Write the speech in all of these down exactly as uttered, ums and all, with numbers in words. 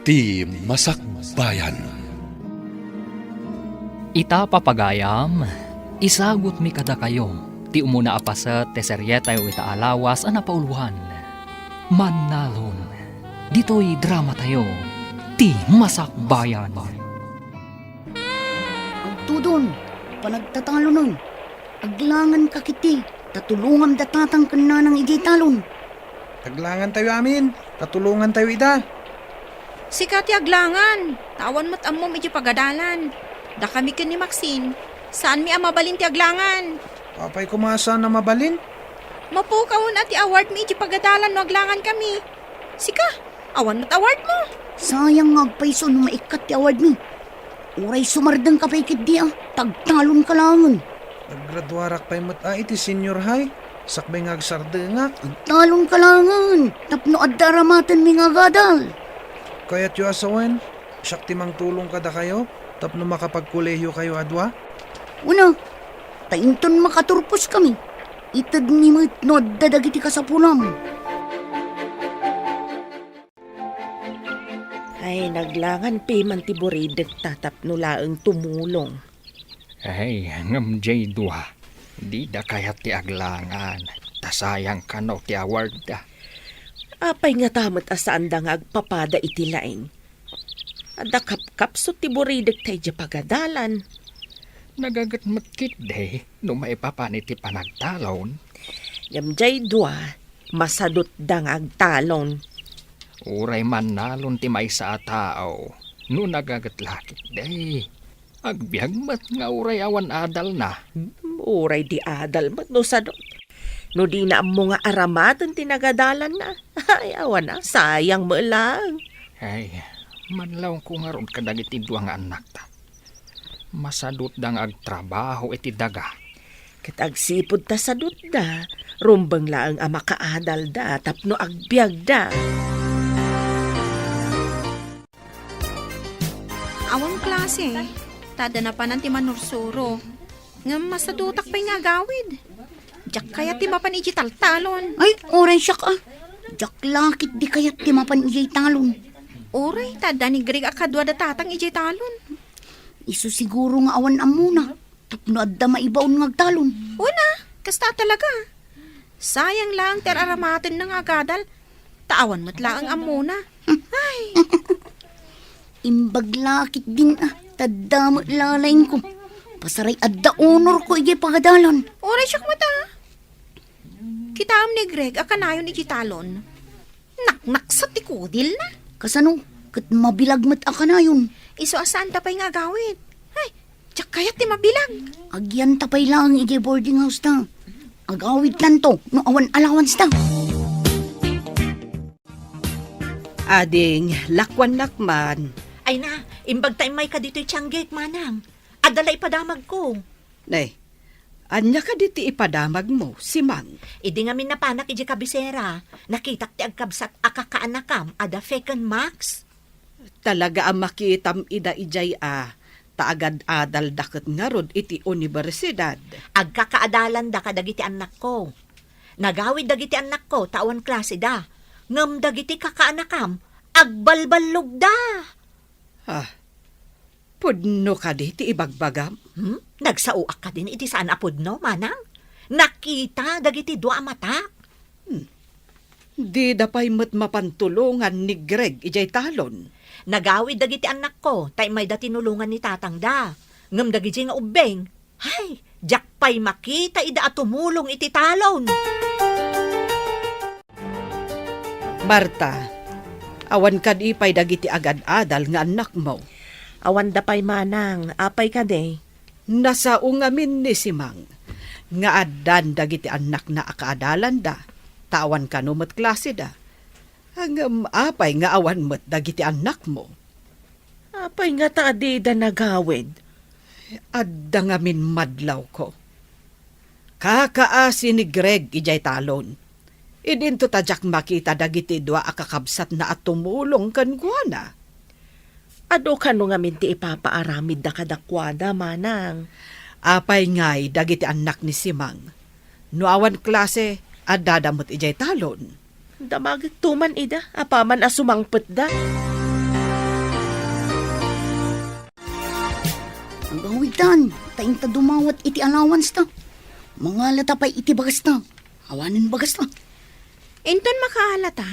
Ti Masakbayan. Ita, papagayam, isagutmi kadakayo ti umuna a paset ti serietayo ita a lawas a napauloan, Mannalon. Ditoy dramatayo, Ti Masakbayan. Agtudon, panagtatalonen. Aglanganka ketdi, ta tulongam da tatang ken nanang idiay talon. Aglangantayo amin, ta tulongantayo ida. Sika ti aglangan, ta awan met ammom idiay pagadalan. Dakami ken ni Maxine, saanmi a mabalin ti aglangan. Apay koma a saan a mabalin? Mapukawen a ti awardmi idiay pagadalan no aglangankami. Sika, awan met awardmo. Sayang nga agpayso no maikkat ti awardmi. Uray sumardengka pay ketdi a, ta agtalonka laengen. Naggraduarak pay met a iti senior high, sakbay nga agsardengak. Agtalonka laengen, tapno adda aramatenmi nga agadal. Kayatyo a sawen, siak ti mangtulong kadakayo tapno makapagkolehiokayo a dua? Una, ta inton makaturposkami, itedmi met no adda dagiti kasapulam. Ay, naglangan piman ti buridekta tapno laeng tumulong. Ay, ngem diay dua, dida kayat ti aglangan, ta sayang kano ti awardda. Apay ngata met a saanda nga agpapada iti laing? Adda kapkapsut ti buridekta idiay pagadalan. Nagaget met ketdi no maipapan iti panagtalon. Ngem diay dua, masadutda nga agtalon. Uray mannalon ti maysa a tao, no nagaget la ketdi. Agbiag met nga uray awan adalna. Hmm, uray di adal met no sadut. No dina ammo nga aramaten ti nagadalanna, ay, awan a, sayang met laeng. Ay, manlawko ngarud kadagiti dua nga annakta. Masadutda nga agtrabaho iti daga. Ket agsipud ta sadutda, rumbeng laeng a makaadalda tapno agbiagda. Awan klase, ta adda napanan ti manursuro. Ngem masadutak pay nga agawid. Diak kayat ti mapan idiay taltalon. Ay, uray siak a. Diak la ketdi kayat ti mapan idiay talon. Uray, ta adda ni Greg a kadua da tatang idiay talon. Isu siguro nga awan ammona, tapno adda maibaon nga agtalon. Wen a, kasta talaga. Sayang laeng ti ar-aramatenna nga agadal, ta awan met laeng ammona. Ay! Imbag la ketdin a, ta adda met la laingko. Pasaray adda honorko idiay pagadalan. Uray siak met a. Kitaem ni Greg a kanayon idiay talon. Naknaksat ti kudilna. Kasano? Ket mabilag met a kanayon. Isu a saanta pay nga agawid. Ay, diak kayat ti mabilag. Agyanta pay laeng idiay boarding house ta. Agawidtanto no awan allowance ta. Ading, lakuannak man. Ay na, imbag ta immayka ditoy tianggek, manang. Adda la ipadamagko. Ne, ania kadi ti ipadamagmo, Simang? Idi ngamin napanak idiay kabisera, nakitak ti agkabsat a kakaanakam a da Feckenmax. Talaga a makitam ida idiay a, ta agad-adalda ket ngarud iti universidad. Agkakaadalanda kadagiti annakko. Nagawid dagiti annakko ta awan klaseda, ngem dagiti kakaanakam, agbalballogda. Ah, pudno kadi ti ibagbagam? Hmm? Nagsaoak kadin iti saan a pudno, manang? Nakita dagiti dua a matak. Hmm. Dida pay met mapan tulongan ni Greg idiay talon. Nagawid dagiti annakko, ta immayda tinulongan ni tatangda. Ngem dagidiay nga ubbing, ay, diak pay makita ida a tumulong iti talon. Marta, awan kadi pay dagiti agad-adal nga annakmo? Awanda pay manang, apay kadi? Nasao ngamin ni Simang nga addan dagiti annakna a kaadalanda, ta awan kano met klaseda. Ngem apay nga awan met dagiti annakmo? Apay ngata a dida nagawid? Adda ngamin madlawko. Kakaasi ni Greg idiay talon. Idinto ta diak makita dagiti dua a kakabsatna a tumulong kenkuana. Adu kano ngamin ti ipapaaramidda kadakuada, manang? Apay ngay dagiti annak ni Simang? No awan klase, addada met idiay talon. Damagekto man ida, apaman a sumangpetda. Gawidtan, ta inta dumawat iti allowance ta. Mangalata pay iti bagasta. Awanen bagasta. Inton makaalata,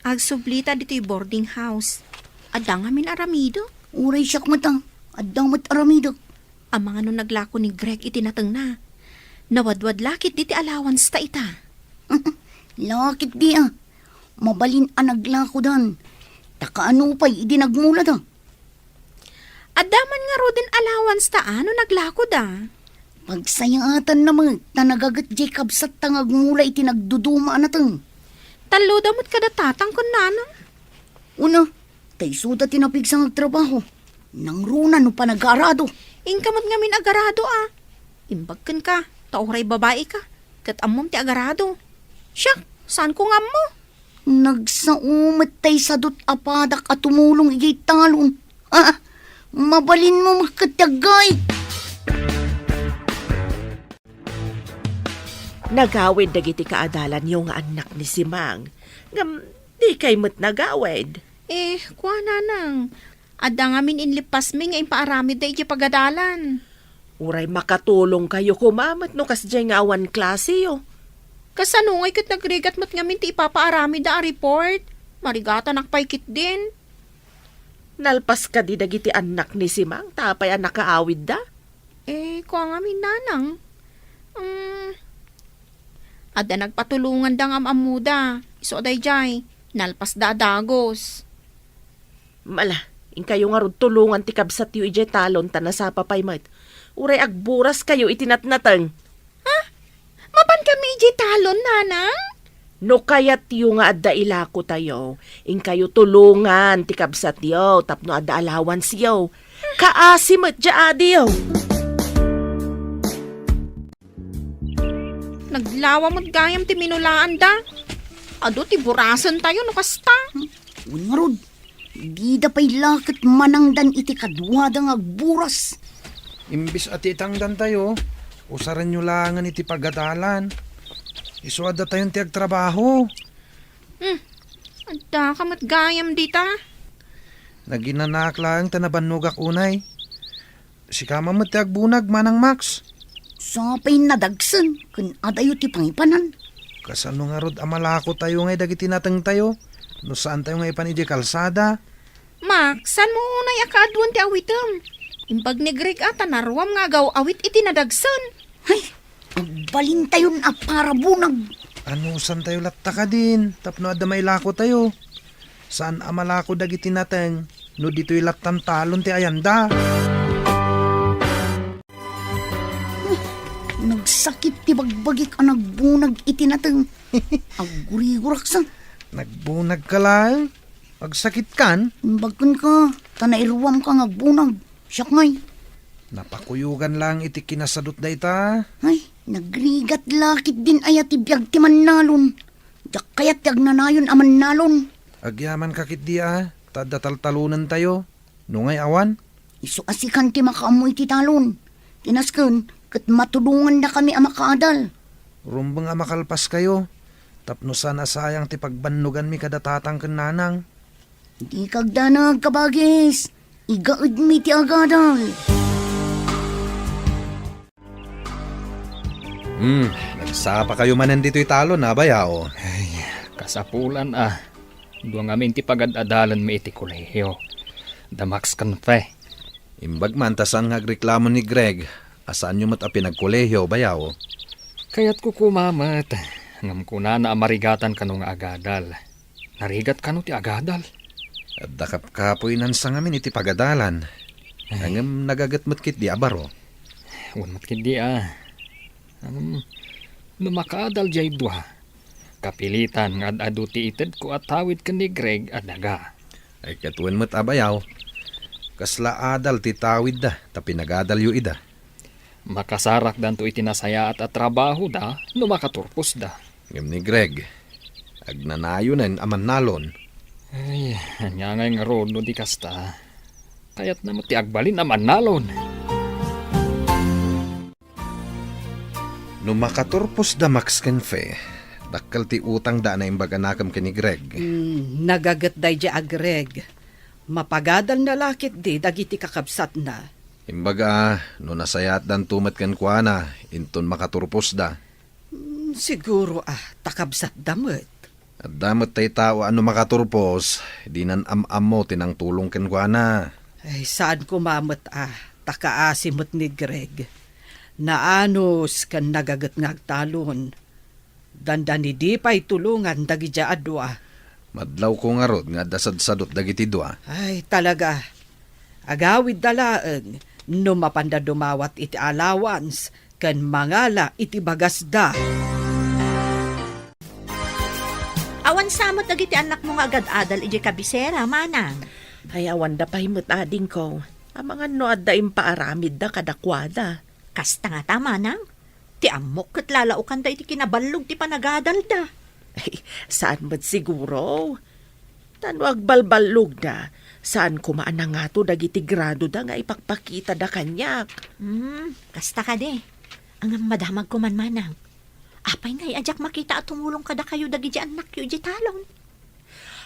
agsublita ditoy boarding house. Adda ngamin aramidek. Uray siak met a, adda met aramidek. Amangan no naglako ni Greg iti natengna. Nawadwad la ketdi ti allowance ta ita. La ketdi a. Mabalin a naglakodan. Ta kaano pay idi nagmulada? Adda man ngaruden allowance ta a no naglakoda. Pagsayaatanna met ta nagaget jay kabsatta nga agmula iti nagduduma a nateng. Talloda met kada tatang ken nanang. Una, ta isuda ti napigsa nga agtrabaho. Nangruna no panagarado. Inka met ngamin agarado a. Imbag kenka, ta uray babai ka, ket ammom ti agarado. Siak, saanko nga ammo. Nagsao met tay sadut a padak a tumulong idiay talon. Ah, mabalinmo met ket ti aggaik. Nagawid dagiti kaadalanyo nga annak ni Simang. Ngem, dikay met nagawid. Eh, kuana nang, adda ngamin inlippasmi nga impaaramidda idiay pagadalan. Uray makatulongkayo koma met no kasdiay nga awan klaseyo. Kasano ngay ket nagrigat met ngamin ti ipapaaramidda a report? Marigatanak pay ketdin. Nalpas kadi dagiti annak ni Simang ta apay a nakaawidda? Eh, kua ngamin nanang. Mm, adda nagpatulonganda nga am-ammoda. Isu a daydiay, nalpasda a dagus. Mala, inkayo ngarud tulongan ti kabsatyo idiay talon ta nasapa pay met. Uray agburaskayo iti natnateng. Ha? Mapankami idiay talon, nanang? No kayatyo nga adda ilakotayo, inkayo tulongan ti kabsatyo tapno adda allowanceyo. Kaasi met diay adiyo. Naglawa met gayam ti minulaanda. Adu ti burasentayo no kasta. Wen ngarud, dida pay la ket manangdan iti kaduada nga agburas. Imbes a ti itangdantayo, usarenyo laengen iti pagadalan. Isu addatayon ti agtrabaho. Hmm, addaka met gayam dita. Naginanak laeng ta nabannogak unay. Sika man met ti agbunag, Manang Max. Sapay nadagsen ken adayo ti pangipanan. Kasano ngarud a malakotayo ngay dagiti natengtayo no saantayo nga ipan idiay kalsada? Max, saanmo unay a kaaduan ti awitem? Imbag ni Greg a ta naruam nga agaw-awit iti nadagsen. Hay, agbalintayon a parabunag. Anusantayo latta kadin tapno adda mailakotayo? Saan a malako dagiti nateng no ditoy lattan talon ti ayanda. Nagsakit ti bagbagik a nagbunag iti nateng. Agguriguraksa. Nagbunagka laeng? Agsakitkan? Imbagkenka, ta nairuamka nga agbunag. Siak ngay. Napakuyogan laeng iti kinasadut dayta. Ay, nagrigat la ketdin aya ti biag ti mannalon. Diak kayat ti agnanayon a mannalon. Agyamanka ketdi a, ta adda taltalonentayo. No ngay awan? Isu a sikan ti makaammo iti talon. Ti nasken, ket matulongandakami a makaadal. Rumbeng a makalpaskayo, tapno saan a sayang ti pagbannoganmi kada tatang ken nanang. Dika agdanag, kabagis. Igaedmi ti agadal. Hmm, nagsapakayo manen ditoy talon, a, bayaw? Ay, kasapulan, a. Dua ngamin ti pagad-adalanmi iti kolehiyo. Da Max ken Fe. Imbag man ta saan nga agreklamo ni Greg a saanyo met a pinagkolehiyo, bayaw? Kayatko koma met, ngem kunana a marigatan kano nga agadal. Narigat kano ti agadal? Adda kapkapoy nansa ngamin iti pagadalan. Ay. Ngem nagaget met ketdi a baro. Wen met ketdi a. Ngem no makaadal jay dua, kapilitan nga ad-adu ti itedko a tawid ken ni Greg a daga. Ay, ket wen met a bayaw. Kasla adal ti tawidda, ta pinagadalyo ida. Makasarakdanto iti nasayaat a trabahoda no makaturposda. Ngem ni Greg, agnanayonen a mannalon. Ay, ania ngay ngarud no di kasta? Kayatna met ti agbalin a mannalon. No makaturposda Max ken Fe, dakkel ti utangda a naimbag a nakem ken ni Greg. Hmm, nagaget daydi a Greg. Mapagadalna la ketdi dagiti kakabsatna. Imbag a, no nasayaatdanto met kenkuana, inton makaturposda. Mm, siguro a, ta kabsatda met. Adda met tay tao a no makaturpos, dinan am-ammo ti nangtulong kenkuana. Ay, saan koma met a, ta kaasi met ni Greg. Naanus ken nagaget nga agtalon. Dandani di pay tulongan dagidiay a dua. Madlawko ngarud nga adda sadsadot dagiti dua. Ay, talaga. Agawidda laeng no mapanda dumawat iti allowance ken mangala iti bagasda. Awan sa met dagiti annakmo nga agad-adal idiay kabisera, manang? Ay, awanda pay met, adingko. Amangan no adda impaaramidda kadakuada. Kasta ngata, manang? Ti ammok ket lalaokanda iti kinaballog ti panagadalda. Ay, saan met siguro? Ta no agbalballogda, saan koma a nangato dagiti gradoda nga ipakpakitada kaniak. Hmm, kasta kadi. Ngem madamagko man, manang. Apay ngay a diak makita a tumulong kadakayo dagiti annakyo idiay talon?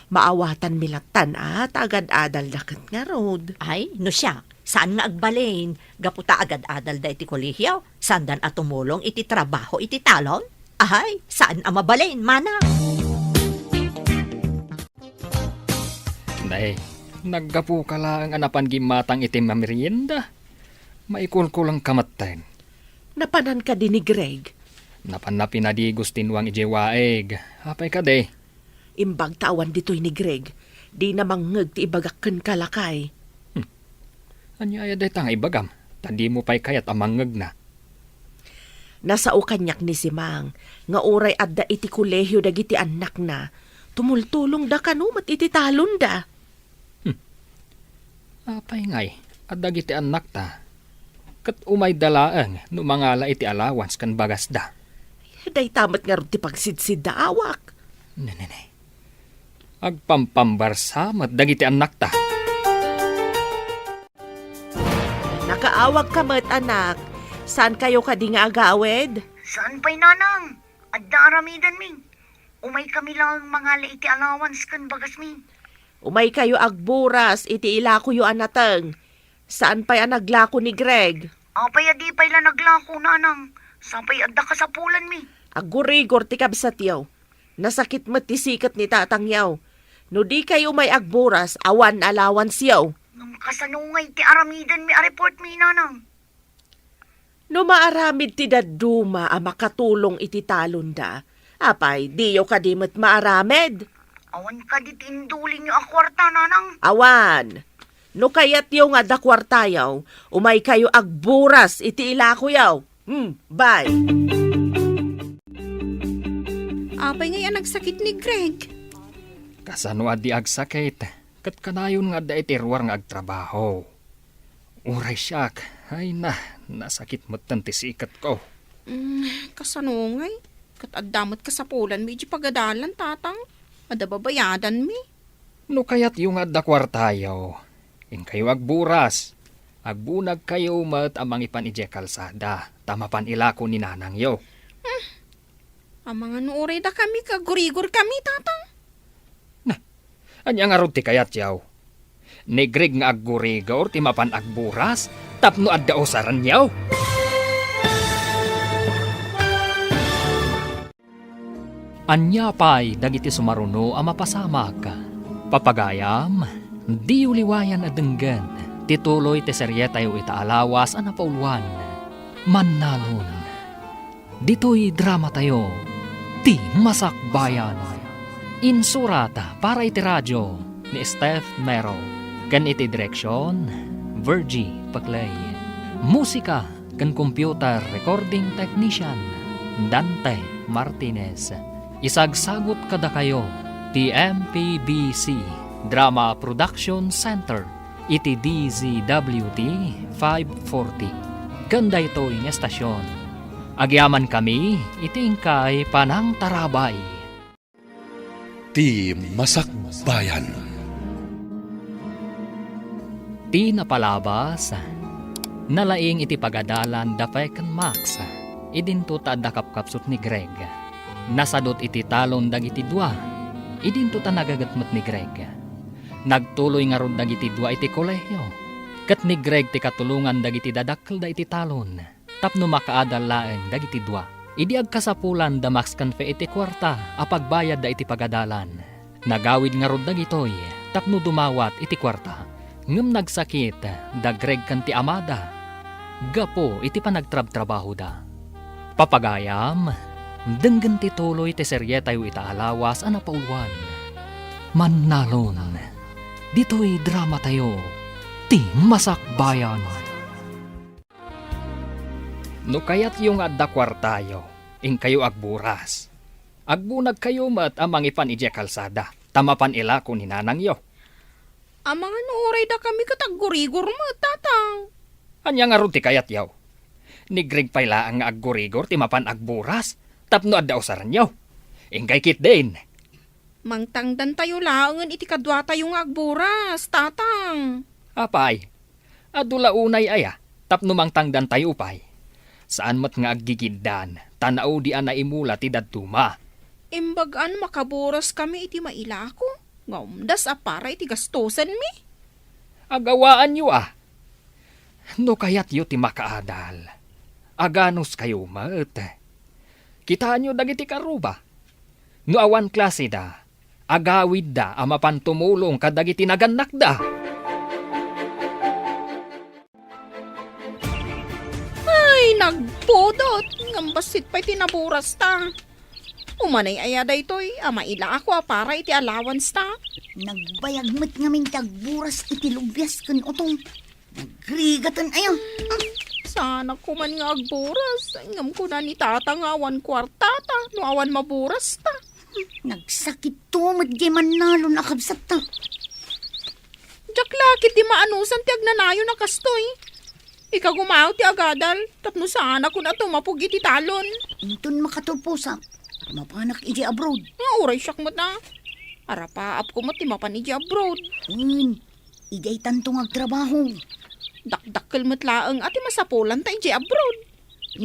Maawatanmi lattan a ta agad-adalda ket ngarud. Ay, no siak, saan nga agbalin? Gapu ta agad-adalda iti kolehio, saandan a tumulong iti trabaho iti talon? Ay, saan a mabalin, manang? Nay, naggapuka laeng a napan gimmatang iti mamerienda. Maikulkulangka metten. Napanan kadi ni Greg? Napanna pinadigos ti nuang idiay waig. Apay kadi? Imbag ta awan ditoy ni Greg, dina mangngeg ti ibagak kenka, lakay. Hmm. Ania aya dayta nga ibagam? Ta dimo pay kayat a mangngegna. Nasao kaniak ni Simang nga uray adda iti kolehio dagiti annakna, tumultulongda kano met iti talonda. Hmm. Apay ngay, a dagiti annakta, ket umayda laeng no mangala iti allowance ken bagasda. Dayta met ngarud ti pagsidsiddaawak. Ne, ne, ne. Agpampambarsa met dagiti annakta. Nakaawagka met, anak. Saankayo kadi nga agawid? Saan pay, nanang. Adda aramidenmi. Umaykami laeng mangala iti allowance ken bagasmi. Umaykayo agburas iti ilakoyo a nateng. Saan pay a naglako ni Greg? Apay a di pay la naglako, nanang? Sapay adda kasapulanmi. Aggurigor ti kabsatyo. Nasakit met ti siket ni tatangyo. No dikay umay agburas, awan allowance-yo. Ngem kasano ngay ti aramidenmi a reportmi, nanang? No maaramid ti dadduma a makatulong iti talonda, apay, diyo kadi met maaramid? Awan kadi ti indulinyo a kuarta, nanang? Awan. No kayatyo nga adda kuartayo, umaykayo agburas iti ilakoyo. Hmm, bye. Apay ngay a nagsakit ni Greg? Kasano a di agsakit? Ket kanayon nga adda iti ruar nga agtrabaho. Uray siak, ay na, nasakit metten ti siketko. Mm, kasano ngay? Ket adda met kasapulanmi iti pagadalan, tatang. Adda babayadanmi. No kayatyo nga adda kuartayo, inkayo agburas. Agbunagkayo met a mangipan idiay kalsada, ta mapan ilako ni nanangyo. Hmm. Amangan no uray dakami, kaggurigorkami, tatang. Na, ania ngarud ti kayatyo? Ni Greg nga aggurigor ti mapan agburas tapno adda usarenyo? Ania pay dagiti sumaruno a mapasamak? Papagayam, diyo liwayan a denggen ti tuloy ti serietayo ita a lawas a napauluan, Mannalon. Ditoy dramatayo, Ti Masakbayan. Insurat para iti radio ni Steph Mero ken iti direksion, Virgie Paclay. Musika ken computer recording technician, Dante Martinez. Isagsagut kadakayo ti M P B C Drama Production Center iti D Z W T five forty. Ken daytoy nga estasion, agyamankami iti inkay panangtarabay. Ti Masakbayan. Ti napalabas, nalaing iti pagadalan da Pek ken Max, idinto ta adda kapkapsut ni Greg. Nasadut iti talon dagiti dua, idinto ta nagaget met ni Greg. Nagtuloy ngarud dagiti dua iti kolehio. Ket ni Greg ti katulongan dagiti dadakkelda iti talon tapno makaadal laeng dagiti dua. Idi agkasapulan, damakskanta iti kuarta a pagbayadda iti pagadalan. Nagawid ngarud dagitoy tapno dumawat iti kuarta. Ngem nagsakit da Greg ken ti amada gapu iti panagtrabtrabahoda. Papagayam, denggen ti tuloy ti serietayo ita a lawas a napauluan, Mannalon. Ditoy dramatayo, ti Masakbayan. No kayatyo nga adda kuartayo, inkayo agburas. Agbunagkayo met a mangipan idiay kalsada, ta mapan ilako ni nanangyo. Amangan no uray dakami ket aggurigor met, Tatang. Ania ngarud ti kayatyo? Ni Greg pay laeng nga aggurigor ti mapan agburas tapno adda usarenyo. Inggay ketdin. Mangtangdantayo laengen iti kaduatayo nga agburas, Tatang. Apay, adu la unay aya tapno mangtangdantayo pay? Saan met nga aggigiddan, ta naudi a naimula ti dadduma. Imbag-an makaburaskami iti mailako nga umdas a para iti gastosenmi. Agawaanyo a. No kayatyo ti makaadal, aganuskayo met. Kitaenyo dagiti karuba. No awan klaseda, agawidda a mapan tumulong kadagiti nagannakda. Ay, nagpudot! Ngem bassit pay ti naburasta. Umanay aya daytoy a mailako a para iti allowance ta? Nagbayag met ngamin ti agburas iti lubias ken utong. Nagrigaten aya. Saanak koma nga agburas, ngem kuna ni Tata nga awan kuarta ta no awan maburas ta. Nagsakit to met jay Mannalon a kabsatta. Diak la ketdi maanusan ti agnanayon a kastoy. Ikagumaw ti agadal tapno saanak kun a tumapog iti talon. Inton makatulposak, mapanak idiay abroad. Nga uray siak met a. Arapaapko met ti mapan idiay abroad. Wen, idiay tanto nga agtrabaho. Dakdakkel met laeng a ti masapulanta idiay abroad.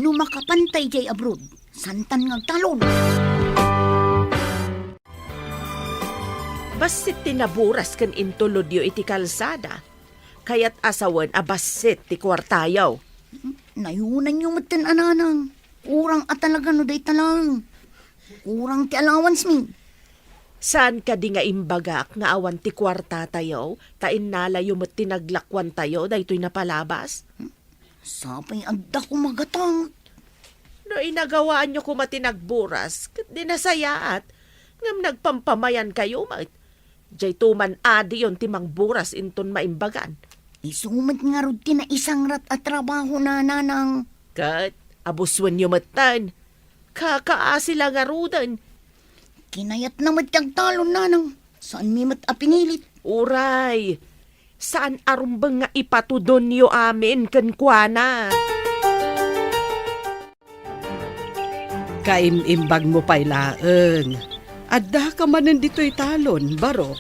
No makapanta idiay abroad, santan nga agtalon. Bassit ti naburas ken intulodyo iti kalsada. Kayat a sawen a bassit ti kuartayo. Nayunanyo metten a nanang. Kurang a talaga no dayta laeng. Kurang ti allowance mi. Saan kadi nga imbagak nga awan ti kuartatayo, ta innalayo met ti naglakuantayo daytoy napalabas? Sapay adda ko magatang. No inagawaanyo koma ti nagburas, ket di nasayaat, ngem nagpampamayankayo met. Daytoy man adiyon ti mangburas inton maimbagan. Isu met ngarud ti naisangrat a trabaho na, nanang. Ket abusuenyo metten. Kakaasi la ngaruden. Kinayatna met ti agtalon, nanang. Saanmi met a pinilit. Uray, saan a rumbeng nga ipatudonyo amin kenkuana. Kaim-imbagmo pay laeng. Addaka manen ditoy talon, Barok.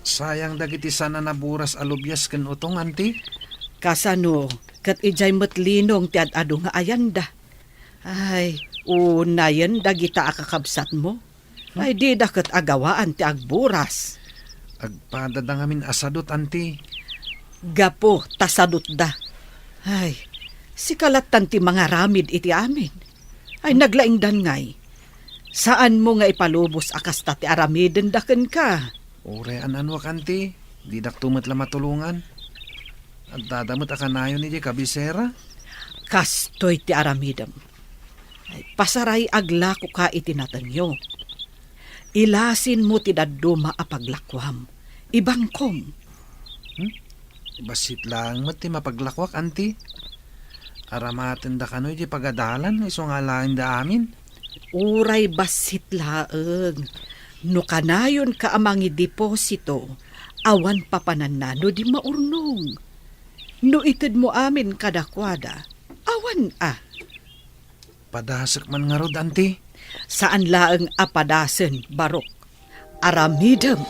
Sayang dagiti saan a naburas a lubias ken utong, anti? Kasano, ket idiay met linong ti ad-adu nga ayanda. Ay, unayen dagita a kakabsatmo. Ay, dida ket agawaan ti agburas. Agpadada ngamin a sadut, anti. Gapu ta sadutda. Ay, sika lattan ti mangaramid iti amin. Ay, naglaingdan ngay. Saanmo nga ipalubos a kasta ti aramidenda kenka. Uray an-anuak, anti. Didakto met la matulongan. Addada met a kanayon idiay kabisera. Kastoy ti aramidem. Ay, pasaray aglakoka iti natengyo. Ilasinmo ti dadduma a paglakuam. Ibangkom. Hmm? Bassit laeng met ti mapaglakuak, anti. Aramatenda kano iti pagadalan, isu nga alaenda amin. Uray bassit laeng. No kanayonka a mangideposito, awan papananna no di maurnong. No itedmo amin kadakuada, awan a. Padasek man ngarud, anti? Saan laeng a padasen, Barok. Aramidem.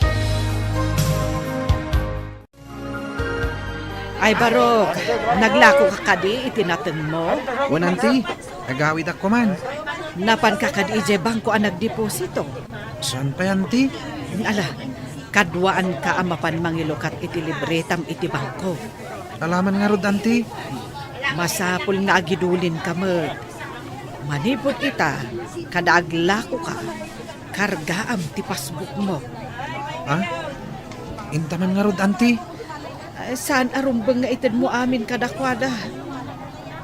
Ay, Barok, naglakoka kadi iti natengmo? Wen, anti, agawidak koman. Napanka kadi idiay bangko a nagdeposito? Saan pay, anti? Ala, kaduaanka a mapan mangilukat iti libretam iti bangko. Salamat ngarud, Auntie. Masapul nga agidulinka met. Manipud ita, kada aglakoka, kargaam ti pasbukmo. Ah? Intaman ngarud, Auntie? Ah, saan a rumbeng nga itedmo amin kadakuada.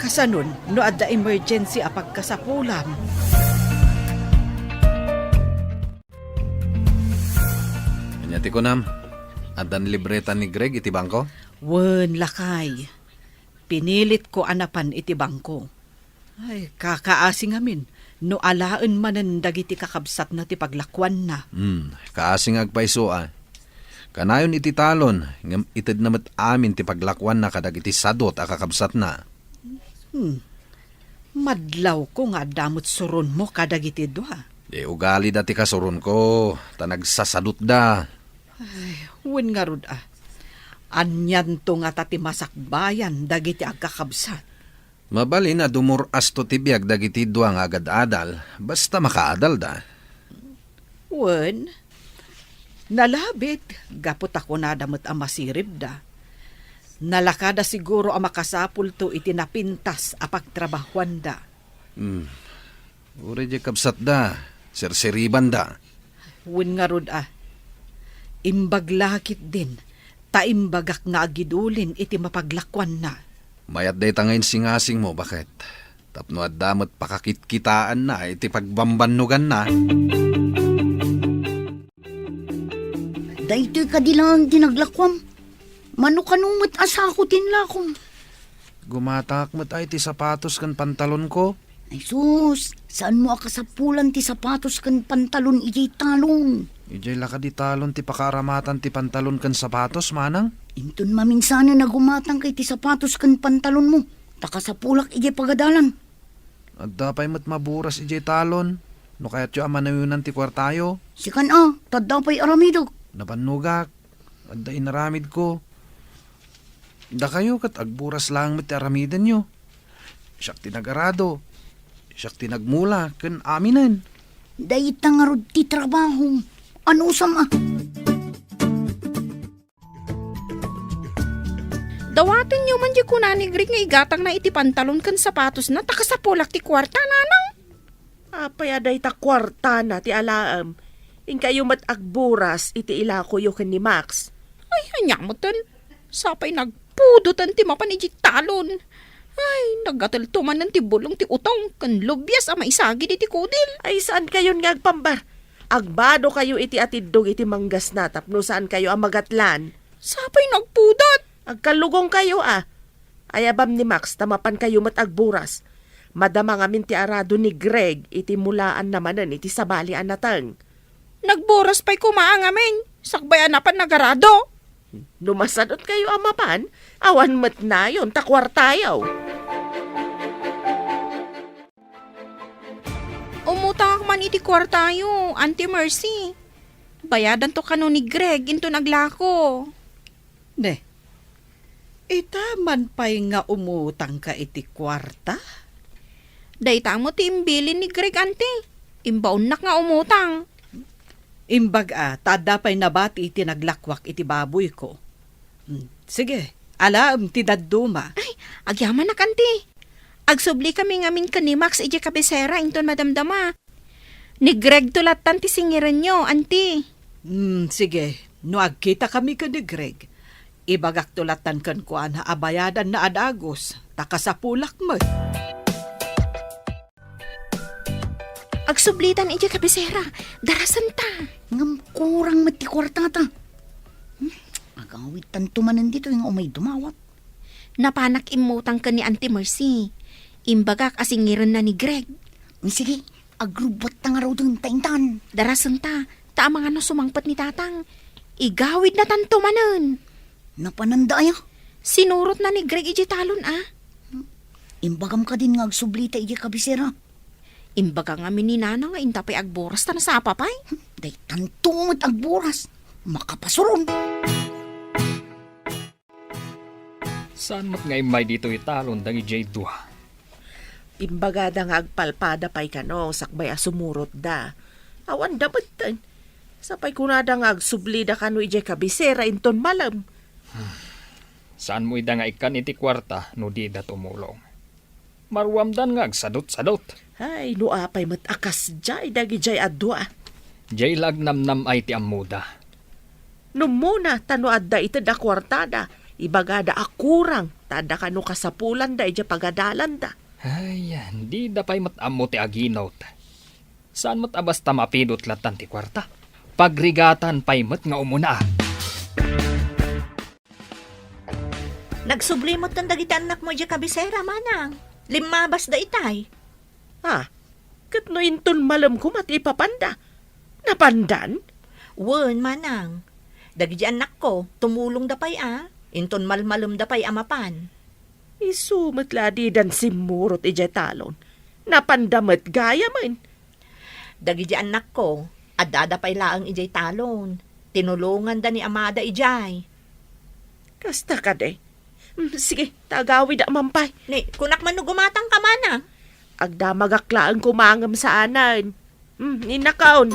Kasanon, no adda emergency a pagkasapulam? Ania ti kunam? Addan libreta ni Greg iti bangko? Wen, lakay. Pinilitko a napan iti bangko. Ay, kakaasi ngamin no alaen manen dagiti kakabsatna ti paglakuanna. Hmm, kaasi nga agpayso a. Kanayon iti talon, ngem itedna met amin ti paglakuanna kadagiti sadut a kakabsatna. Hmm. Madlawko nga adda met suronmo kadagiti dua. Di ugalida ti kasuronko, ta nagsasadutda. Ay, wen ngarud a. Anianto ngata ti masakbayan dagiti agkakabsat? Mabalin a dumur-asto ti biag dagiti dua nga agad-adal, basta makaadalda. Wen, nalabit, gapu ta kunada met a masiribda. Nalakada siguro a makasapulto iti napintas a pagtrabahuanda. Hmm. Uray diay kabsatda, sirsiribanda. Wen ngarud a. Imbag la ketdin, ta imbagak nga agidulin iti mapaglakuanna. Mayat dayta nga insingasingmo, baket? Tapno adda met pakakitkitaanna iti pagbambannoganna. Daytoy kadi laeng ti naglakuam. Mano-kano met a sako ti inlakom. Gumatangak met ay ti sapatos ken pantalonko. Ay sus, saanmo a kasapulan ti sapatos ken pantalon idiay talon? Idiay la kadi talon ti pakaaramatan ti pantalon ken sapatos, manang? Inton maminsanen a gumatangka iti sapatos ken pantalonmo, ta kasapulak idiay pagadalan. Adda pay met maburas idiay talon, no kayatyo a manayonan ti kuartayo. Sikan a, ta adda pay aramidek. Nabannogak, adda inaramidko. Dakayo ket agburas laeng met ti aramidenyo. Siak ti nagarado, siak ti nagmula, ken aminen. Dayta ngarud ti trabahom. Anusam a? Dawatenyo man diay kuna ni Greg nga igatangna iti pantalon ken sapatosna, ta kasapulak ti kuarta, nanang. Apay a dayta kuartana ti alaem? Inkayo met agburas iti ilakoyo ken ni Max. Ay, ania metten? Sapay nagpudoten ti mapan idiay talon. Ay, nagatelto manen ti bulong ti utong ken lubias a maisagid iti kudil. Ay, saankayon nga agpambar? Agbadokayo iti atiddog iti manggasna tapno saankayo a magatlan. Sapay nagpudot. Agkallugongkayo a. Ayabam ni Max ta mapankayo met agburas. Madama ngamin ti arado ni Greg iti mulaanna manen iti sabali a nateng. Nagburas pay koma a ngamin, sakbay a napan nagarado. No masadutkayo a mapan, awan met nayon ta kuartayo. Umutangak man iti kuartayo, Auntie Mercy. Bayadanto kano ni Greg inton aglako. Ne, ita man pay nga umutangka iti kuarta? Dayta met ti imbilin ni Greg, Auntie. Imbaonnak nga umutang. Imbag a, ta adda pay nabati iti naglakuak iti baboyko. Hmm, sige, alaem ti dadduma. Ay, agyamanak, Auntie. Agsublikami ngamin ken ni Max idiay kabisera inton madamdama. Ni Gregto lattan ti singirenyo, Auntie. Hmm, sige. No agkitakami ken ni Greg, ibagakto lattan kenkuana a bayadanna a dagus, ta kasapulak met. Agsublitan idiay kabisera, darasenta. Ngem kurang met ti kuartata. Hmm, agawidtanto manen ditoy nga umay dumawat. Napanak immutang ken ni Auntie Mercy. Imbagak a singirenna ni Greg. Sige, agrubbuatta ngaruden ta intan. Darasenta, ta amangan no sumangpet ni Tatang. Igawidnatanto manen. Napananda aya? Sinurotna ni Greg idiay talon a. Imbagam kadin nga agsublita idiay kabisera. Imbaga ngamin ni Nana nga inta pay agburas ta nasapa pay. Daytanto met agburas. Makapasuron. Saan met nga immay ditoy talon dagidiay dua? Imbagada nga agpalpada pay kano sakbay a sumurotda. Awanda metten. Sapay kunada nga agsublida kano idiay kabisera inton malem. Saanmo ida nga ikkan iti kuarta no dida tumulong. Maruamdan nga agsadutsadut. Ay, no apay met a kasdiay dagidiay a dua. Diay la agnamnam-ay ti ammoda. No ummona, ta no adda ited a kuartada, ibagada a kurang, ta adda kano kasapulanda idiay pagadalanda. Ay, dida pay met ammo ti aginot. Saan met a basta mapidot lattan ti kuarta. Pagrigatan pay met nga umuna. Nagsubli metten dagiti annakmo idiay kabisera, manang. Limmabasda itay. Ah, ket no inton malem koma ti ipapanda, napandan? Wen, manang. Dagiti annakko, tumulongda pay a, inton malmalemda pay a mapan. Isu met la a didan simmurot idiay talon. Napanda met gayamen. Dagiti annakko, addada pay laeng idiay talon. Tinulonganda ni amada idiay. Kasta kadi. Mm, sige, ta agawida man pay. Ni, kunak man no gumatangka, manang. Agdamagak laeng koma ngem saanen. Mm, innakon.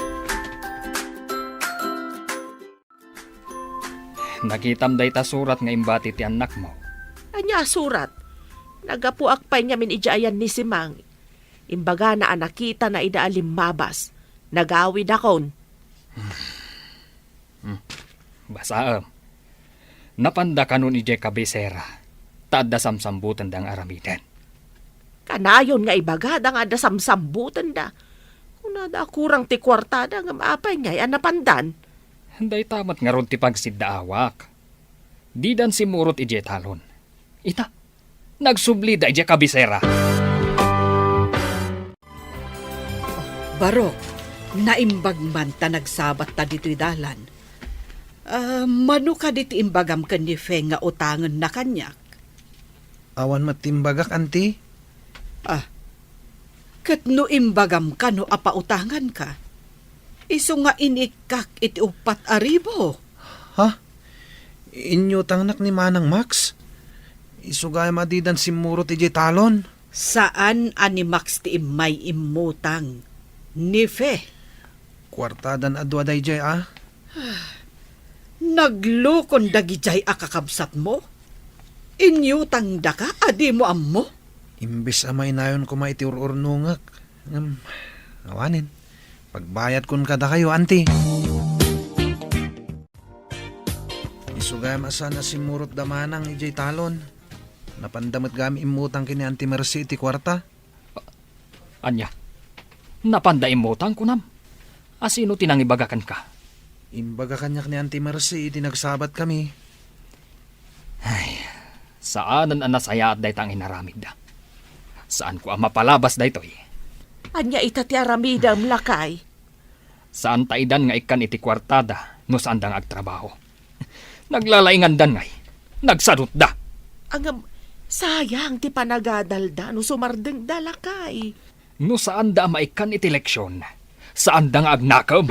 Nakitam dayta surat nga imbati ti annakmo. Ania a surat? Naggapuak pay ngamin idiay ayan ni Simang. Imbagana a nakitana ida a limmabas. Nagawidakon. Hmm. Basaem. Napanda kanon idiay kabisera, ta adda samsambutenda nga aramiden. Kanayon nga ibagada nga adda samsambutenda. Kunada a kurang ti kuartada ngem apay ngay a napandan? Dayta met ngarud ti pagsiddaawak. Didan simmurot idiay talon. Ita, nagsublida idiay kabisera. Barok, naimbag man ta nagsabatta ditoy dalan. Ah, mano kadi ti imbagam ken ni Fe nga utangenna kaniak? Awan met ti imbagak, anti. Ah, ket no imbagam kano a pautanganka, isu nga inikkak iti uppat a ribu. Ha? Inyutangnak ni Manang Max? Isu gayam a didan simmurot idiay talon. Saan a ni Max ti immay immutang. Ni Fe. Kuartadan a dua daydiay a. Naglukon dagidiay a kakabsatmo? Inyutangdaka a dimo ammo? Imbes a mainayon koma iti ur-urnongek, ngem, awanen, pagbayadkon kadakayo, anti. Isu gayam a saan a simmurot da manang idiay talon. Napanda met gayam immutang ken ni Anti Mercy iti kuarta. Ania? Napanda immutang, kunam? Asino ti nangibaga kenka? Imbaga kaniak ni Anti Mercy iti nagsabatkami. Ay, saanen a nasayaat dayta nga inaramidda. Saanko a mapalabas daytoy. Ania ita ti aramidem, lakay? Saan ta idan nga ikkan iti kuartada no saanda nga agtrabaho. Naglalaingandan ngay. Nagsadutda. Ngem, sayang ti panagadalda no sumardengda, lakay. No saanda a maikkan iti leksion, saanda nga agnakem.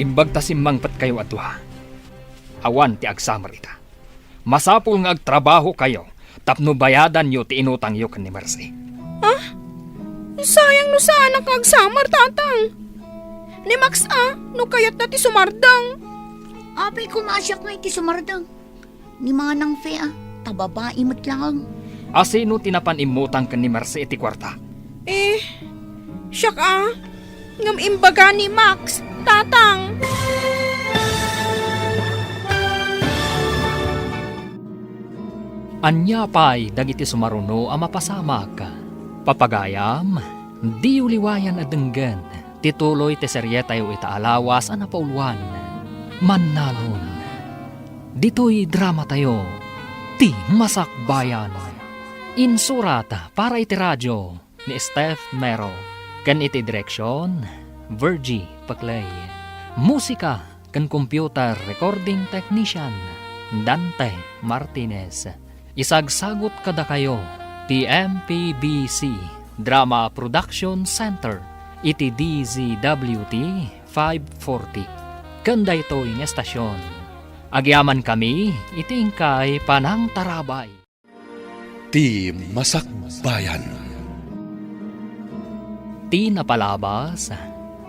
Imbag ta simmangpetkayo a dua. Awan ti agsamer ita. Masapul nga agtrabahokayo tapno bayadanyo ti inutangyo ken ni Mercy. Ah? Sayang no saanak nga agsamer, Tatang. Ni Max a, no kayatna ti sumardeng. Apay koma a siak nga iti sumardeng. Ni Manang Fe a, ta babai met laeng. Asino ti napan immutang ken ni Mercy iti kuarta? Eh, siak a. Ngem imbaga ni Max, Tatang. Ania pay dagiti sumaruno a mapasamak? Papagayam, diyo liwayan a denggen ti tuloy ti serietayo ita a lawas a napauluan, Mannalon. Ditoy dramatayo, Ti Masakbayan. Insurat para iti radio ni Steph Mero, ken iti direksion, Virgie Paclay. Musika ken computer recording technician, Dante Martinez. Isagsagut kadakayo ti M P B C Drama Production Center iti D Z W T five forty. Ken daytoy nga estasion, agyamankami iti inkay panangtarabay. Ti Masakbayan. Ti napalabas,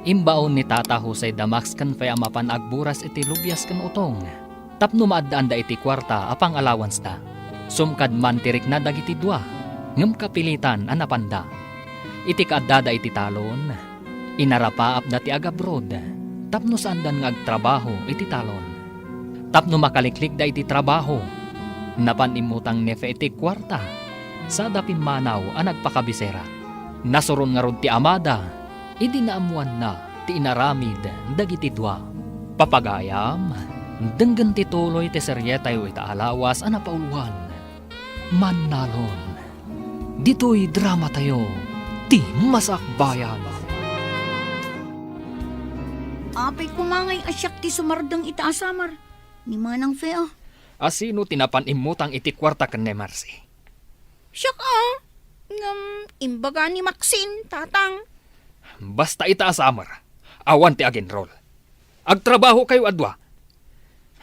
imbaon ni Tata Jose da Max ken Fe a mapan agburas iti lubias ken utong. tapno maaddaanda iti kuarta a pang-allowanceda. Sumkad man ti rikna dagiti dua, ngem kapilitan a napanda. Iti kaaddada iti talon, inarapaapda ti agabroad tapno saandan nga agtrabaho iti talon. Tapno makaliklikda iti trabaho, napan immutang ni Fe iti kuarta sada pimmanaw a nagpakabisera. Nasuron ngarud ti amada idi naammoanna ti inaramid dagiti dua. Papagayam, denggen ti tuloy ti serietayo ita a lawas a napauluan, Mannalon. Ditoy dramatayo, ti Masakbayan. Apay koma ngay a siak ti sumardeng ita a summer ni Manang Fe a? Asino ti napan immutang iti kuarta ken ni Mercy? Siak a. Ngem imbaga ni Maxine, Tatang. Basta ita a summer, awan ti agenrol. Agtrabahokayo a dua.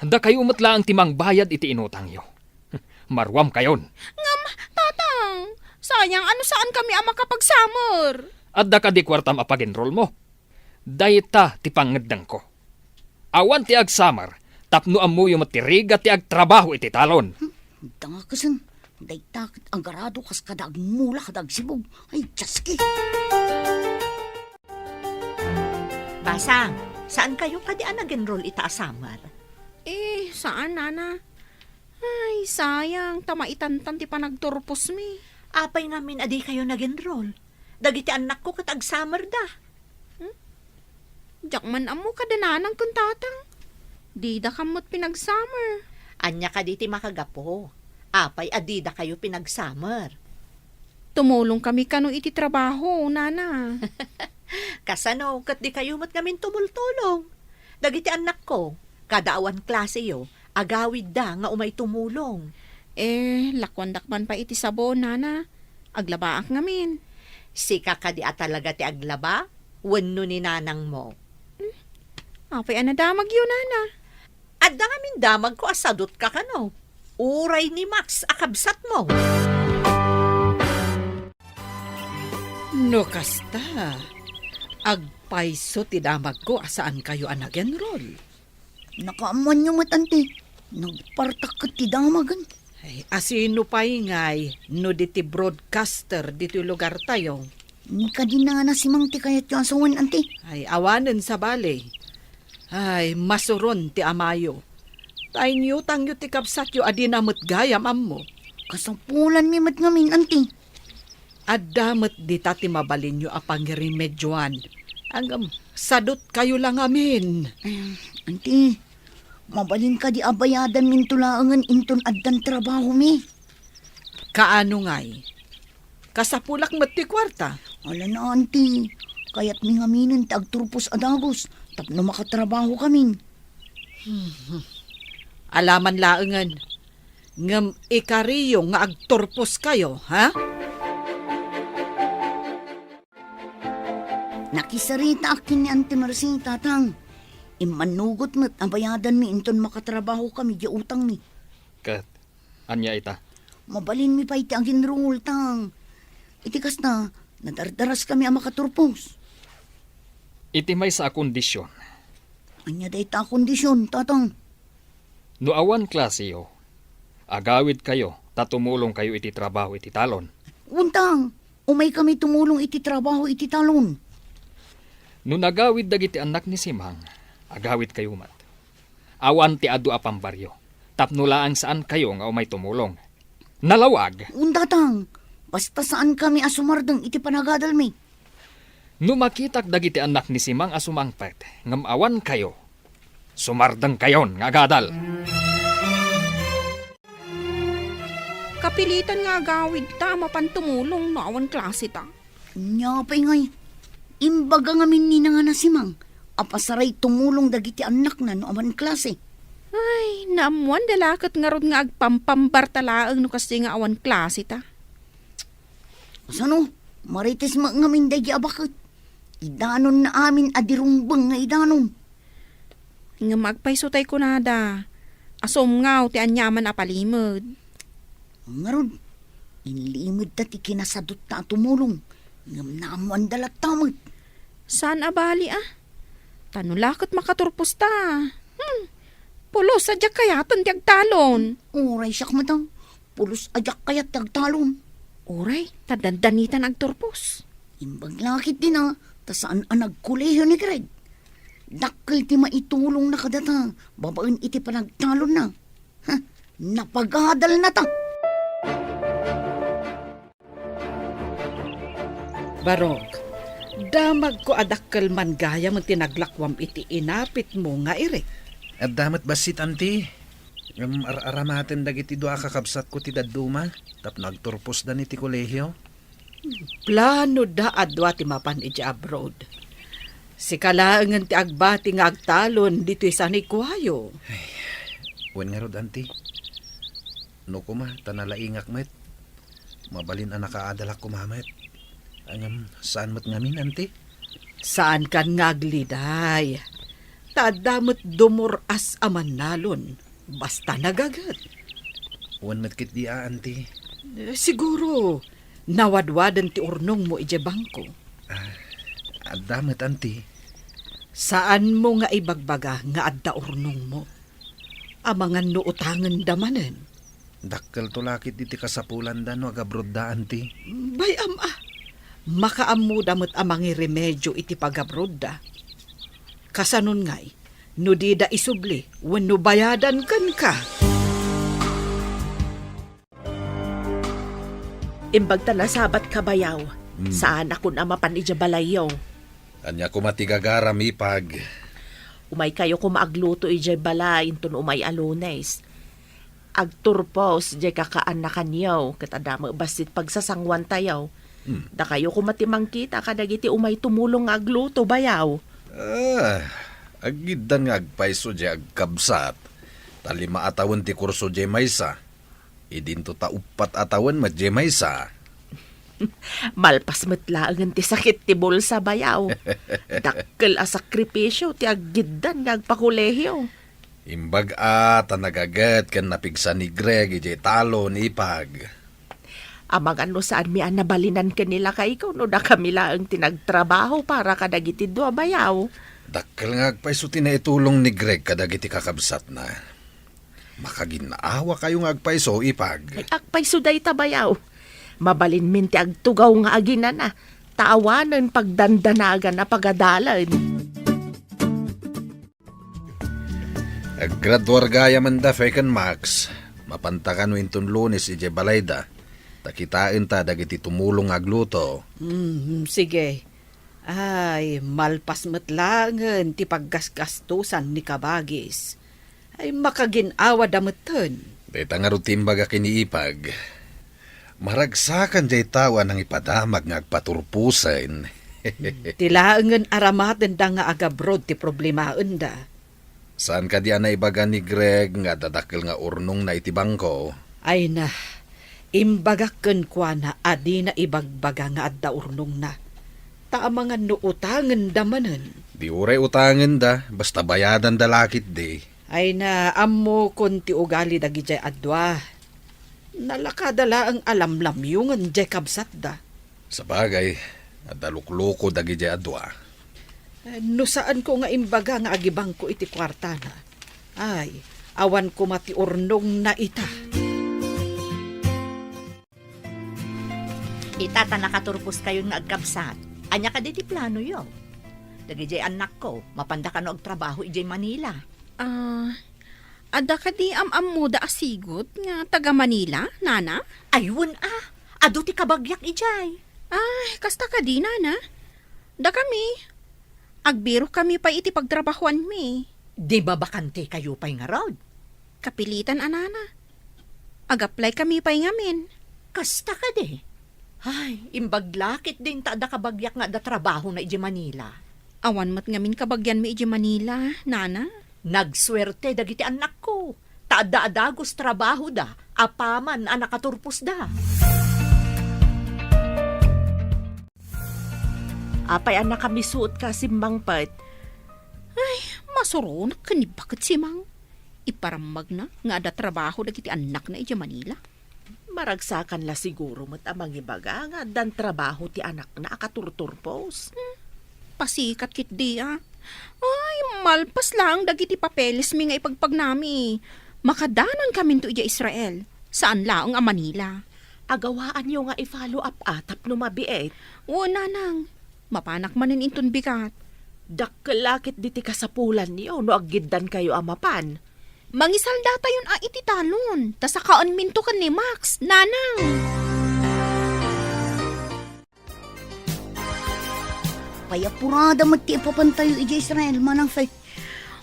Dakayo met laeng ti mangbayad iti inutangyo. Maruamkayon. Ngem, Tatang, sayang a no saankami a makapag-summer. Adda kadi kuartam a pag-enrollmo? Dayta ti pangngeddengko. Awan ti ag-summer tapno ammoyo met ti rigat ti agtrabaho iti talon. Hmm, dangakesen, dayta ket agarado kas kada agmula kada agsibug. Ay, Dios ko. Basang, saankayo kadi a nag-enroll ita a summer? Eh, saan, Nana. Ay, sayang, ta maitantan ti panagturposmi. Apay ngamin a dikayo nag-enroll? Dagiti annakko ket ag-summer da. Hmm? Diak man ammo kada nanang ken tatang. Dida kan met pinag-summer. Ania kadi ti makagapu? Apay a didakayo pinag-summer? Tumulongkami kano iti trabaho, Nana. Kasano ket dikayo met ngamin tumultulong? Dagiti annakko, kada awan klaseyo, agawidda nga umay tumulong. Eh, lakuandak man pay iti sabon, Nana. Aglabaak ngamin. Sika kadi a talaga ti aglaba? Wenno ni nanangmo? Hmm. Apay a nadamagyo, Nana? Adda ngamin damagko a sadutka kano. Uray ni Max a kabsatmo. No kasta, agpayso ti damagko a saankayo a nag-enroll. Nakaammoanyo met, anti. Nagpartak ket ti damagen. Ay, asino pay ngay no di ti broadcaster ditoy lugartayo? Ni kadi nana Simang ti kayatyo a sawen, anti? Ay, awanen sabali. Ay, masuron ti amayo. Ta inyutangyo ti kabsatyo a dina met gayam ammo. Kasapulanmi met ngamin, anti. Adda met dita ti mabalinyo a pangremedioan. Ngem, sadutkayo la ngamin. Em, anti, mabalin kadi a bayadanminto laengen inton addan trabahomi? Kaano ngay? Kasapulak met ti kuarta. Ala na, anti. Kayatmi ngaminen ti agturpos a dagus tapno makatrabahokamin. Alaman laengen. Ngem ikariyo nga agturposkayo, ha? Nakisaritaak ken ni Auntie Mercy, Tatang. Immannugot met a bayadanmi inton makatrabahokami diay utangmi. Ket, ania ita? Mabalinmi pay ti aginrul, Tang. Iti kasta, nadardaraskami a makaturpos. Iti maysa a kondision. Ania dayta a kondision, Tatang? No awan klaseyo, agawidkayo ta tumulongkayo iti trabaho iti talon. Untang, umaykami tumulong iti trabaho iti talon. No nagawid dagiti annak ni Simang, agawidkayo met. Awan ti adu a pambaryo, tapno laeng saankayo nga umay tumulong. Nalawag! Untatang, basta saankami a sumardeng iti panagadalmi. No makitak dagiti annak ni Simang a sumangpet ngem awankayo, sumardengkayon nga agadal. Kapilitan nga agawid ta a mapan tumulong no awan klase ta. Ania pay ngay, imbaga ngamin ni nana Simang a pasaray tumulong dagiti annakna no awan klase. Ay, naammoan da la ket ngarud nga agpampambar ta laeng no kasdi nga awan klase ta. Kasano? Marites met ngamin daydi a baket. Idanonna amin a di rumbeng nga idanon. Ngem agpayso tay kunada, asumngaw ti aniaman a palimed. Ngarud, inlimedta ti kinasadutta a tumulong, ngem naammoanda latta met. Saan a bali, a? Ta no la ket makaturpos ta. Hmm. Pulo Pulos a diak kayaten ti agtalon. Uray siak met a, pulos a diak kayat ti agtalon. Uray, ta dandanitan agturpos. Imbag la ketdin a, ta saan a nagkolehiyo ni Greg. Dakkel ti maitulongna kadata babaen iti panagtalonna. Ha, napagadalnata. Barok, damagko a dakkel man gayam ti naglakuam iti inapitmo nga irik. Adda met bassit, Auntie. Ngem ar-aramaten dagiti dua a kakabsatko ti dadduma tapno agturposdan iti kolehiyo. Planoda a dua ti mapan idiay abroad. Sika laengen ti agbati nga agtalon ditoy San Juanillo. Ay, wen ngarud, Auntie. No koma, ta nalaingak met. Mabalin a nakaadalak koma met. Ngem saan met ngamin, Auntie? Saankan nga agliday. Ta adda met dumur-as a mannalon. Basta nagaget. Wen met ketdi a, Auntie. Eh, siguro, nawadwaden ti urnongmo idiay bangko. Ah, adda met, Auntie. Saanmo nga ibagbaga nga adda urnongmo? Amangan no utangenda manen. Dakkelto la ketdi ti kasapulanda no agabrodda, Auntie. Bay-am a. Makaammoda met a mangiremedio iti pagabrodda. Kasanon ngay, no dida isubli wenno bayadan kenka? Imbag ta nasabatka, bayaw. Hmm. Saanakon a mapan idiay balayyo. Ania koma ti gagaram, ipag? Umaykayo koma agluto idiay balay inton umay a Lunes. Agturpos diay kakaannakanyo, ket adda met bassit pagsasanguantayo. Hmm. Dakayo koma ti mangkita kadagiti umay tumulong nga agluto, bayaw. Ah, aggiddan nga agpayso diay agkabsat. Ta lima a tawen ti kurso diay maysa. Idinto ta uppat a tawen met diay maysa. Malpas met laengen ti sakit ti bulsa, bayaw. Dakkel a sakripisio ti aggiddan nga agpakolehiyo. Imbag a ta nagaget ken napigsa ni Greg idiay talon, ipag. Amangan no saanmi a nabalinan ken ni lakayko no dakami laeng ti nagtrabaho para kadagiti dua, bayaw. Dakkel nga agpayso ti naitulong ni Greg kadagiti kakabsatna. Makagin-awakayo nga agpayso, ipag. Ay, agpayso dayta, bayaw. Mabalinmin ti agtugaw nga aginana, ta awanen pagdandanagan a pagadalan. Aggraduar gayam da, Fay ken Max. Mapanta kano inton Lunes idiay balayda. Ta kitaenta dagiti tumulong nga agluto. Mm, sige. Ay, malpas met laengen ti paggasgastosan ni kabagis. Ay, makagin-awada metten. Dayta ngarud ti imbaga ken ni ipag. Maragsakan diay tao a nangipadamag nga agpaturposen. Ti laengen aramatenda nga agabroad ti problemaenda. Saan kadi a naibaga ni Greg nga adda dakkel nga urnongna iti bangko? Ay na, imbagak kenkuana a dina ibagbaga nga adda urnongna. Ta amangan no utangenda manen. Di uray utangenda, basta bayadanda la ketdi. Ay na, ammokon ti ugali dagidiay a dua. Nalakada laeng a lamlamyongen diay kabsatda. Sabagay, adda lukluko dagidiay a dua. Eh, no saanko nga imbaga nga agibangko iti kuartana, ay, awan koma ti urnongna ita. Ita ta nakaturposkayon nga agkabsat. Ania kadi ti planoyo? Dagidiay annakko, mapanda kano agtrabaho idiay Manila? Ah, adda kadi am-ammoda a sigud nga taga Manila, nana? Ay, wen a, adu ti kabagiak idiay. Ay, kasta kadi, nana? Dakami, agbirokkami pay iti pagtrabahoanmi. Di mabakantekayo pay ngarud? Kapilitan a, nana. Ag-apply kami pay ngamin. Kasta kadi? Ay, imbag la ketdin ta adda kabagiak nga adda trabahona idiay Manila. Awan met ngamin kabagianmi idiay Manila, nana. Nagsuerte dagiti annakko, ta adda a dagus trabahoda apaman a nakaturposda. Apay a nakamisuotka, Simmang, pet? Ay, masuronak ken ni Baket Simang. Iparammagna nga adda trabaho dagiti annakna idiay Manila. Maragsakan la siguro met a mangibaga nga addan trabaho ti anakna a katurturpos. Hmm, pasikat ketdi a. Ay, malpas laeng dagiti papelesmi nga ipagpagnami. Makadanonkaminto idiay Israel. Saan laeng a Manila. Agawaanyo nga i-follow up a tapno mabiit. Wen, nanang. Mapanak manen inton bigat. Dakkel la ket diti kasapulanyo no aggiddankayo a mapan. Mangisaldatayon a iti talon, ta sakaenminto ken ni Max, nanang. Pay apurada met ti ipapantayo idiay Israel, Manang Fe.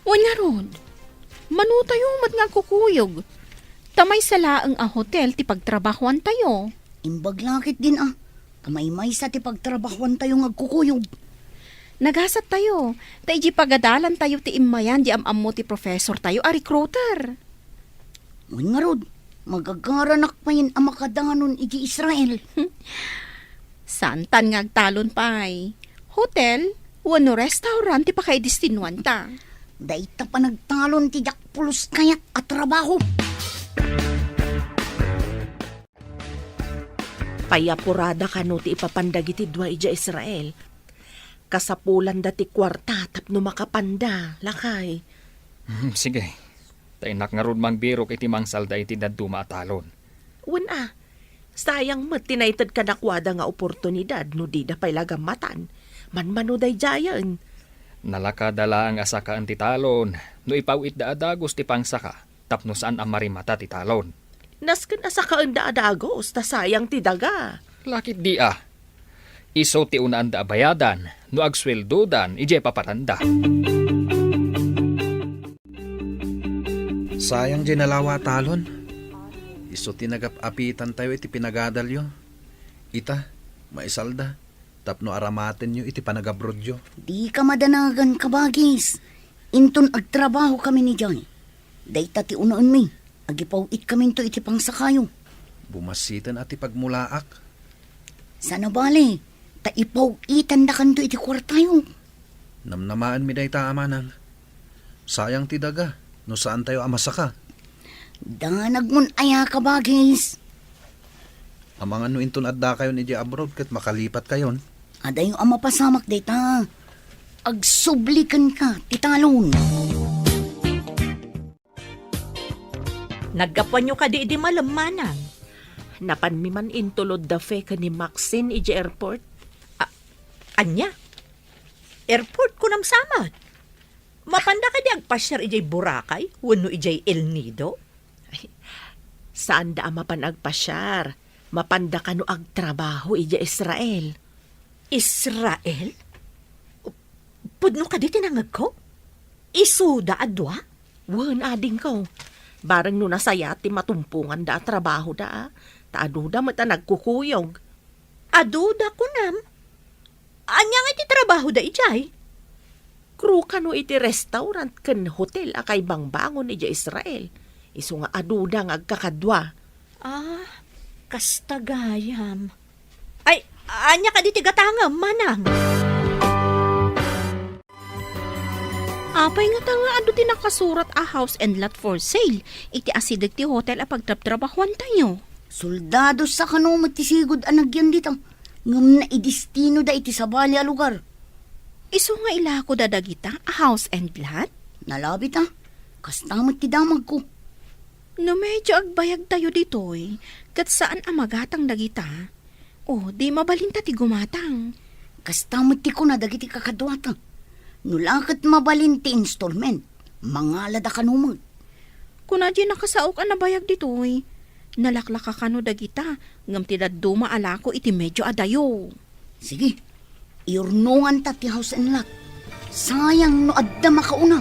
Wen ngarud, manotayo met nga agkukuyog. Ta maysa laeng a hotel ti pagtrabahoantayo. Imbag la ketdin a, ta maymaysa ti pagtrabahoantayo nga agkukuyog. Nagasattayo, ta idiay pagadalantayo ti immayan di am-ammo ti profesortayo a recruiter. Wen ngarud, magagaranak payen a makadanon idiay Israel. Saantan nga agtalon pay. Hotel wenno restaurant ti pakaidestinuanta. Dayta panagtalon ti diak pulos kayat a trabaho. Pay apurada kano ti ipapan dagiti dua idiay Israel. Kasapulanda ti kuarta tapno makapanda, lakay. Hmm, sige. Ta innak ngarud mangbirok iti mangsalda iti dadduma a talon. Wen a, sayang met ti naited kadakuada nga oportunidad no dida pay la gammatan. Manmano daydiayen. Nalakada laeng a sakaen ti talon no ipaw-itda a dagus ti pangsaka tapno saan a marimata ti talon. Nasken a sakaenda a dagus ta sayang ti daga. Lakit di a. Isu ti unaanda a bayadan no agsueldodan idiay papatanda. Sayang diay nalawa a talon. Isu ti nagap-apitantayo iti pinagadalyo. Ita, maisalda, tapno aramatenyo iti panagabrodyo. Dika madanagan, kabagis. Inton agtrabahokami idiay, dayta ti unaenmi, agipaw-itkaminto iti pangsakayo. Bumassiten a ti pagmulaak. Saan a bale, ta ipaw-itandakanto iti kuartayo. Namnamaenmi dayta, Manang. Sayang ti daga no saantayo a masaka. Danagmon aya, kabagis. Amangan no inton addakayon idiay abroad ket makalipatkayon. Adayo a mapasamak dayta. Agsubli kenka ti talon. Naggapuanyo kadi idi malem, Manang? Napanmi man intulod da Fe ken ni Maxine idiay airport. A-, ania? Airport kunam sa met? Mapanda kadi agpasiar idiay Boracay wenno idiay El Nido? Ay, saanda a mapan agpasiar. Mapanda kano agtrabaho idiay Israel. Israel? Pudno kadi ti nangegko? Isuda a dua? Wen, adingko. Bareng no nasayaat ti matumponganda a trabahoda, a. Ta aduda met a nagkukuyog. Aduda kunam? Ania nga iti trabahoda idiay? Crew kano iti restaurant ken hotel a kaibangbangon idiay Israel. Isu nga aduda nga agkakadua. Ah, kasta gayam. Ay, ania kadi ti gatangem, Manang? Apay ngata nga adu ti nakasurat a house and lot for sale iti asideg ti hotel a pagtrabtrabahoantayo? Soldado sa kano met ti sigud a nagyan dita, ngem naidestinoda iti sabali a lugar. Isu nga ilakoda dagita a house and lot? Nalabit a, kasta met ti damagko. No medyo agbayagtayo ditoy, ket saan a magatang dagita, o di mabalinta ti gumatang. Kasta met ti kuna dagiti kakaduata. No la ket mabalin ti installment, mangalada kano met. Kuna diay nakasaok a nabayag ditoy, nalaklaka kano dagita, ngem ti dadduma a lako iti medyo adayo. Sige, iurnonganta ti house and lot. Sayang no adda makauna.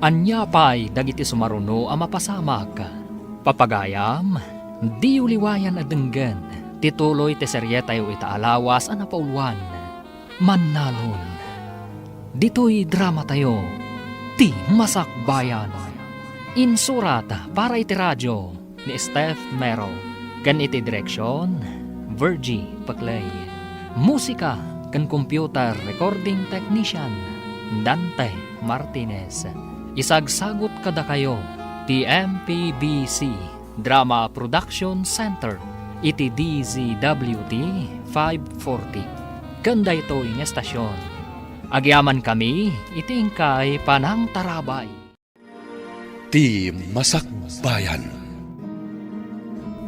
Ania pay dagiti sumaruno a mapasamak? Papagayam, diyo liwayan a denggen ti tuloy ti serietayo ita a lawas a napauluan, Mannalon. Ditoy dramatayo, Ti Masakbayan. Insurat para iti radio ni Steph Mero, ken iti direksion, Virgie Paclay. Musika ken computer recording technician, Dante Martinez. Isagsagut kadakayo ti M P B C Drama Production Center. iti D Z W T five forty. Ken daytoy nga estasion, agyamankami iti inkay panangtarabay. Ti Masakbayan.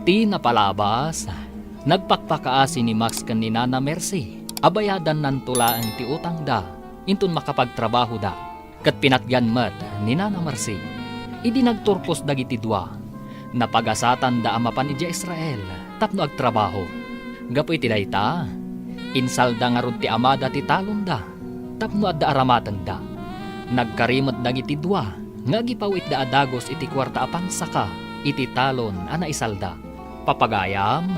Ti napalabas, nagpakpakaasi ni Max ken ni Nana Mercy a bayadannanto laeng ti utangda inton makapagtrabahoda. Ket pinatgan met ni Nana Mercy. Idi nagturpos dagiti dua, napagasatanda a mapan idiay Israel tapno agtrabaho. Gapu iti dayta, insalda ngarud ti amada ti talonda tapno adda aramatenda. Nagkari met dagiti dua nga agipaw-itda a dagus iti kuarta a pangsaka iti talon a naisalda. Papagayam,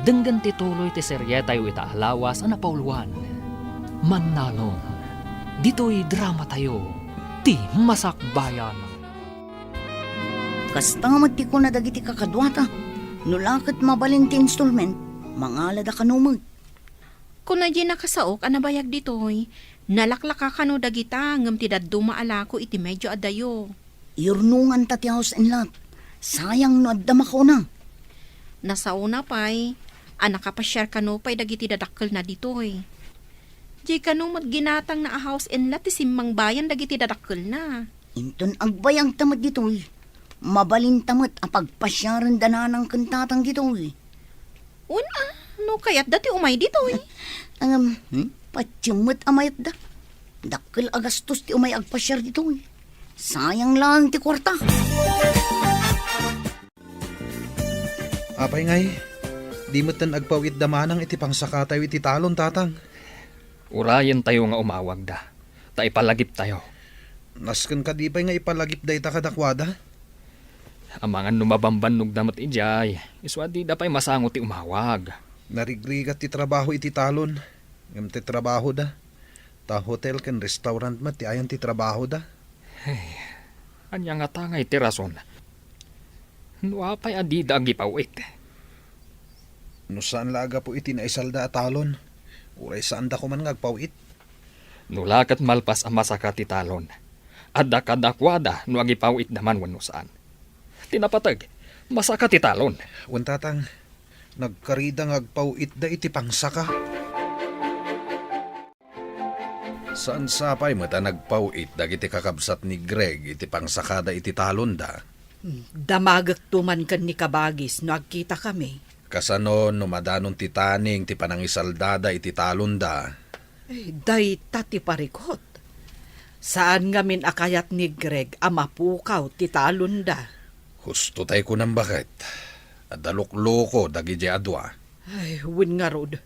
denggen ti tuloy ti serietayo ita a lawas a napauluan. Mannalon, ditoy dramatayo, Ti Masakbayan. Kasta met ti kuna dagiti kakaduata, no la ket mabalin ti installment, mangalada kano met. Kuna diay nakasaok a nabayag ditoy, nalaklaka kano dagita ngem ti dadduma a lako iti medyo a dayo. Iyurnonganta ti house and lot. Sayang no adda makauna. Nasaona pay a nakapasiar kano pay dagiti dadakkelna ditoy. Di kano met ginatangna a house and lot ti simmangbayan dagiti dadakkelna. Inton agbayagta met ditoy, mabalinta met a pagpasiarenda nanang ken tatang ditoy. Wen a, no kayatda ti umay ditoy. Ngem, hmm? Patiem met a mayatda. Dakkel a gastos ti umay agpasiar ditoy. Sayang laeng ti kuarta. Apay ngay, di metten agpaw-itda manang iti pangsakatayo iti talon, tatang? Urayentayo nga umawagda, ta ipalagiptayo. Nasken kadi pay nga ipalagip dayta kadakuada? Amangan no mabambannogda met idiay, isu a dida pay masango ti umawag. Narigrigat ti trabaho iti talon, ngem ti trabahoda, ta hotel ken restaurant met ti ayan ti trabahoda. Hey, ania ngata ngay ti rason? No apay a dida agipaw-it? No saan la a gapu iti naisalda a talon, uray saanda koman nga agpaw-it. No la ket malpas a masaka ti talon, adda kadakuada no agipaw-itda man wenno saan. Ti napateg, masaka ti talon. Wen, tatang, nagkarida nga agpaw-itda iti pangsaka. Saan sapay met a nagpaw-it dagiti kakabsat ni Greg iti pangsakada iti talonda? Damagekto man ken ni Kabagis no agkitakami. Kasano no madanon ti taning ti panangisaldada iti talonda? Ay, dayta ti parikut. Saan ngamin a kayat ni Greg a mapukaw ti talonda. Husto tay kunam, baket. Adda lukluko dagidiay a dua. Ay, wen ngarud.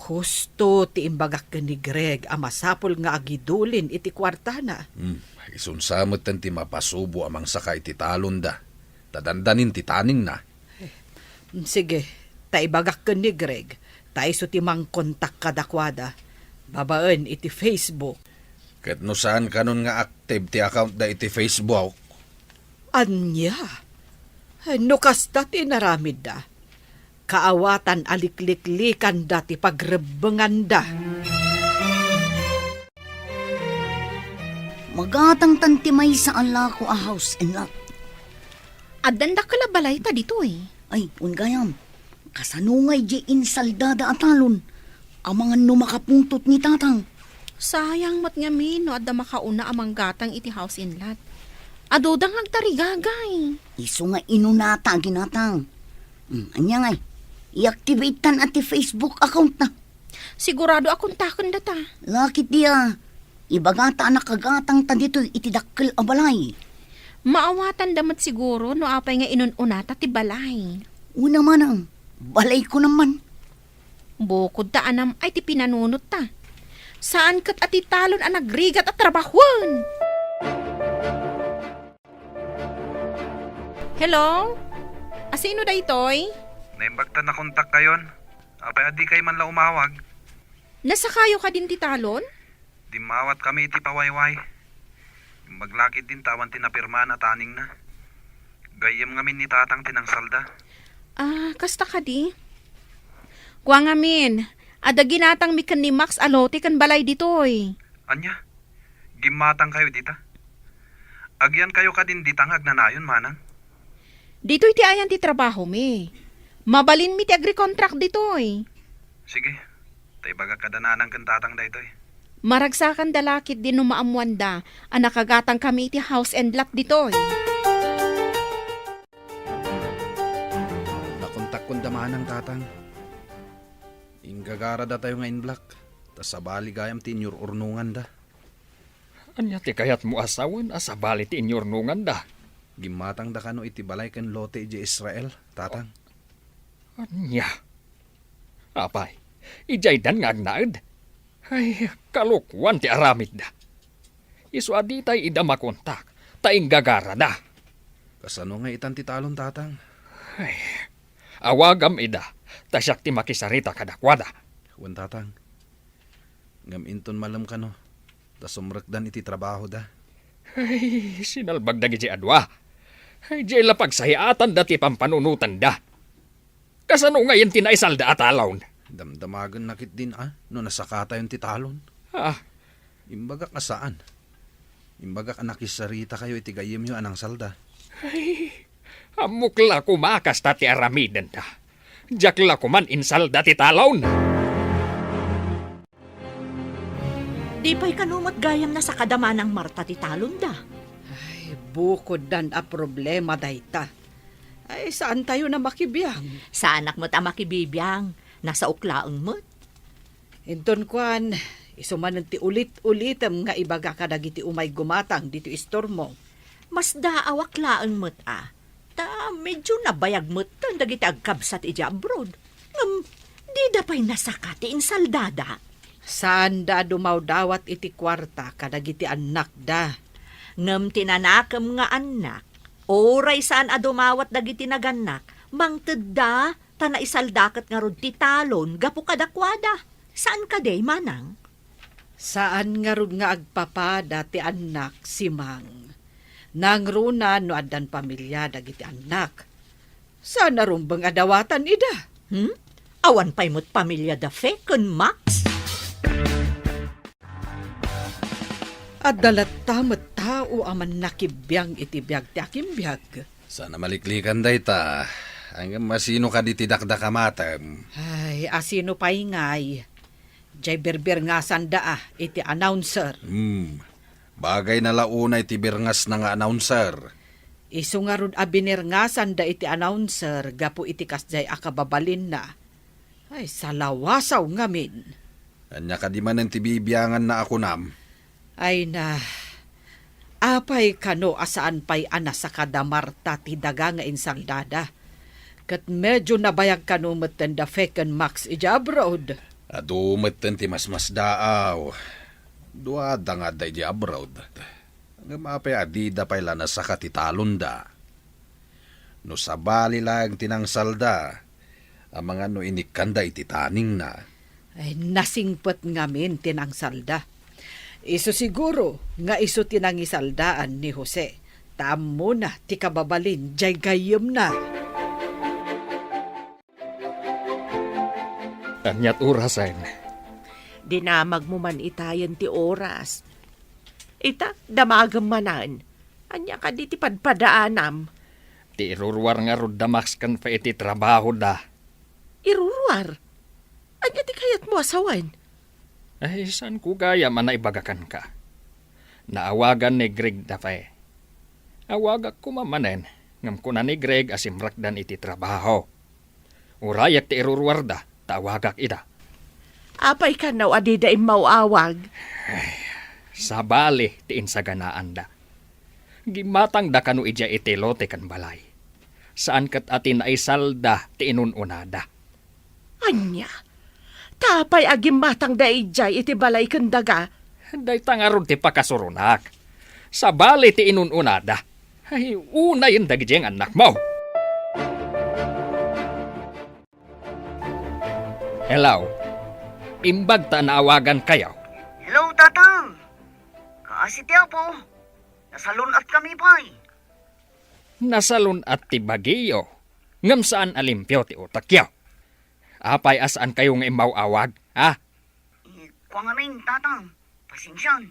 Husto ti imbagak ken ni Greg a masapul nga agidulin iti kuartana. Hmm, isun sa metten ti mapasubo a mangsaka iti talonda, ta dandanin ti taningna. Sige, ta ibagak ken ni Greg, ta isu ti mangkontak kadakuada, babaen iti Facebook. Ket no saan kanon nga active ti accountda iti Facebook? Ania? No kasta ti inaramidda, kaawatan a likliklikanda ti pagrebbenganda. Magatangtan ti maysa a lako a house and lot. Addan dakkel a balay ta ditoy. Ay, wen gayam. Kasano ngay diay insaldada a talon? Amangan no makapungtot ni tatang. Sayang met ngamin no adda makauna a manggatang iti house and lot. Adda nga agtarigagay. Isu nga inunata a ginatang. Hmm, ania ngay? I-activate-tan a ti Facebook account na. Sigurado a kontakendata. Lakit dia. Ibagata a nakagatangta ditoy iti dakkel a balay. Maawatanda met siguro no apay nga inun-unata ti balay. Una manang, balay ko naman. Bukod ta anam ay ti pinanunot ta. Saan ket a ti talon a nagrigat a trabahuan. Hello? Asino daytoy? Naimbag ta nakontak kayon. Apay a dikay man la umawag? Nasakayo kadin ti talon? Dimmawat kami iti pawayway. Imbag lakit din ta awan ti napirmaan a taningna. Gayyem ngamin ni tatang ti nangsalda. Ah, kasta kadi? Kua ngamin, adda ginatangmi ken ni Max a lote ken balay ditoy. Ania? Gimmatangkayo dita? Agyankayo kadin dita nga agnanayon, manang? Ditoy ti ayan ti trabahomi. Mabalinmi ti agricontract ditoy. Sige, ta ibagak kada nanang ken tatang daytoy. Maragsakanda la ketdi no maammoanda a nakagatangkami iti house and lot ditoy. Nakontakkon da manang tatang. Inggagarada tayo nga inblak, ta sabali gayam ti inyur-urnonganda. Ania ti kayatmo a sawen a sabali ti inyurnonganda? Gimmatangda kano iti balay ken lote idiay Israel, tatang. Ania? Apay, idiaydan nga agnaed? Ay, kalokuan ti aramidda. Isu a ditay ida makontak, ta inggagarada. Kasano nga itan ti talon, tatang? Ay, awagam ida, ta siak ti makisarita kadakuada. Wen, tatang. Ngem inton malem kano, ta sumrekdan iti trabahoda. Ay, sinalbag dagiti adua. Ay, diay la pagsayaatanda ti pampanunotanda. Kasano ngayen ti naisalda a talon? Damdamagenna ketdin a no nasakatayon ti talon. Ah. Imbagak a saan. Imbagak a nakisarita kayo iti gayyemyo a nangsalda. Ay, ammok la koma a kasta ti aramidenda. Diak la koman insalda ti talon. Di pay kano met gayam nasakada manang Marta ti talonda? Ay, bukoddan a problema dayta. Ay, saan tayo na makibiang? Saanak met a makibibiang. Nasaok laeng met. Inton kuan, isu manen ti ulit-ulitem nga ibaga kadagiti umay gumatang ditoy istormo. Masdaawak laeng met a. Ta medyo nabayag metten dagiti agkabsat idiay abroad. Ngem, dida pay nasaka ti insaldada. Saanda a dumawdawat iti kuarta kadagiti annakda. Ngem ti nanakem nga annak, uray saan a dumawat dagiti nagannak, mangtedda ta naisalda ket ngarud ti talon gapu kadakuada. Saan kadi, manang? Saan ngarud nga agpapada ti annak, Simang. Nangruna no addan pamilia dagiti annak. Saan a rumbeng a dawatan ida? Hmm? Awan pay met pamilia da Fe ken Max? Adda latta met tao a mannakibiang iti biag ti akimbiag. Saan a maliklikan dayta. Ngem asino kadi ti dakdakamatem? Ay, asino pay ngay? Jay birbirngasanda a iti announcer. Hmm. Bagayna la unay ti birngasna nga announcer. Isu ngarud a binirngasanda iti announcer gapu iti kasjay a kababalinna. Ay, salawasaw ngamin. Ania kadi manen ti bibianganna a kunam? Ay na, apay kano a saan pay a nasakada Marta ti daga nga insaldada? Ket medyo nabayag kano metten da Fe ken Max idiay abroad. Adu metten ti masmasdaaw. Duada nga adda idiay abroad. Ngem apay a dida pay la nasaka ti talonda? No sabali laeng ti nangsalda, amangan no inikkanda iti taningna. Ay, nasingpet ngamin ti nangsalda. Isu siguro nga isu ti nangisaldaan ni Jose, ta ammona ti kababalin jay gayyemna. Aniat orasen? Dinamagmo man itayen ti oras. Ita, damagem manen. Ania kadi ti padpadaanam? Ti iruruar ngarud da Max ken Fe iti trabahoda. Iruruar? Ania ti kayatmo a sawen? Ay, saanko gayam a naibaga kenka. Naawagan ni Greg da Fe. Awagak koma manen, ngem kuna ni Greg a simrekdan iti trabaho. Urayek ti iruruarda, ta awagak ida. Apay kano a dida immaw-awag? Ay, sabali ti insaganaanda. Gimmatangda kano idiay iti lote ken balay. Saan ket a ti naisalda ti inun-unada. Ania? Ta apay a gimmatangda idiay iti balay ken daga? Dayta ngarud ti pakasuronak. Sabali ti inun-unada. Ay, unayen dagiti nga annakmo. Hello. Imbag ta naawagankayo. Hello, Tatang. Kaasi ti Apo. Nasalun-atkami pay. Nasalun-at ti bagiyo, ngem saan a limpio ti utekyo. Apay a saankayo nga immaw-awag, ha? Eh, kua ngamin, Tatang, pasensian.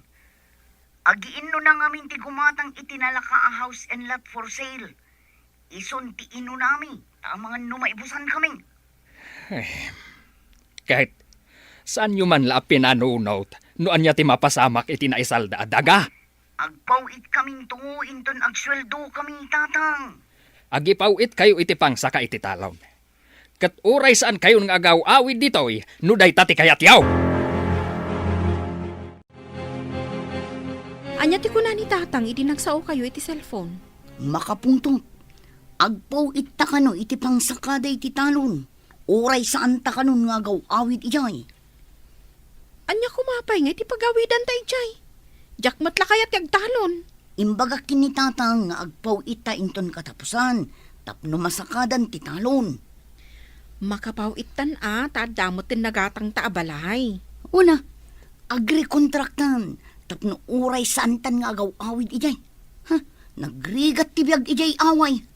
Agiinnuna ngamin ti gumatang iti nalaka a house and lot for sale. Isun ti inunami. Ta amangan no maibusan kami. Eh, ket saanyo man la a pinanunot no ania ti mapasamak iti naisalda a daga? Agpaw-it kaminto inton agsueldo kami, Tatang. Agipaw-itkayo iti pangsaka iti talon. Ket uray saankayon nga agaw-awid ditoy no dayta ti kayatyo. Ania ti kuna ni Tatang idi nagsaokayo iti cellphone? Makapungtot. Agpaw-itta kano iti pangsakada iti talon. Uray saanta kanon nga agaw-awid idiay. Ania koma pay nga iti pagawidanta idiay? Diak met la kayat ti agtalon. Imbagak ken ni Tatang nga agpaw-itta inton katapusan tapno masakadan ti talon. Makapaw-ittan a, ta adda met ti nagatangta a balay. Una, agrekontraktan tapno uray saantan nga agaw-awid idiay. Ha, nagrigat ti biag idiay away.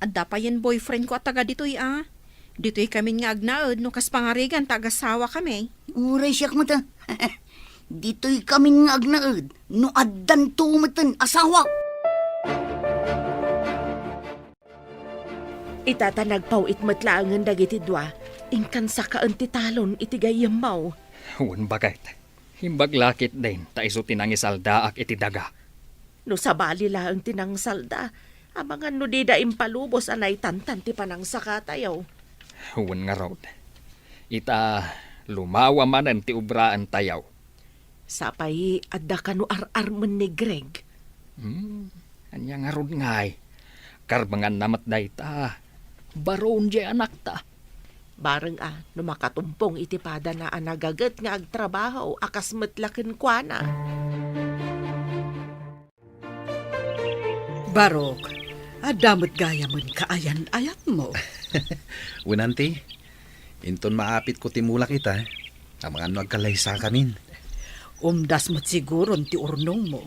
Adda payen boyfriend ko a taga ditoy a. Ditoy kamin nga agnaed no kas pangarigan ta agasawa kami. Uray siak met a. Ditoy kamin nga agnaed no addanto meten asawa. Ita ta nagpaw-it met laengen dagiti dua, inkan sakaen ti talon iti gayyemmo. Wen, baket. Imbag la ketdin ta isu ti nangisaldaak iti daga. No sabali laeng ti nangsalda, amangan no dida impalubos a naitantan ti panangsakatayo. Wen ngarud. Ita, lumawa manen ti obraentayo. Sapay adda kano ar-armen ni Greg. Hmm, ania ngarud ngay? Karbenganna met dayta. Baron diay anakta. Bareng a, no makatumpong iti padana a nagaget nga agtrabaho a kas met la kenkuana. Barok, adda met gayamen kaayan-ayatmo. Wen, anti, inton maapitko ti mulak ita, amangan no agkallaysakamin. Umdas met siguron ti urnongmo.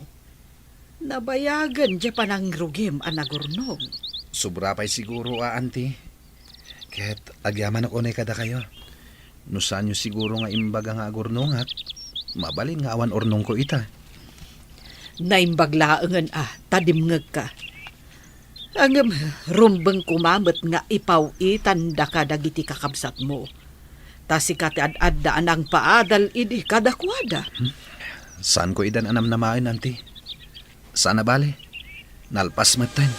Nabayagen diay panangrugim a nagurnong. Sobra pay siguro a, anti. Ket agyamanak unay kadakayo. No saanyo siguro nga imbaga nga agurnongak, mabalin nga awan urnongko ita. Naimbag laengen a ta dimngegka. Ngem rumbeng koma met nga ipaw-itandaka dagiti kakabsatmo. Ta sika ti ad-adda a nangpaadal idi kadakuada. Hmm? Saanko idan a namnamaen, anti. Saan a bale. Nalpas metten.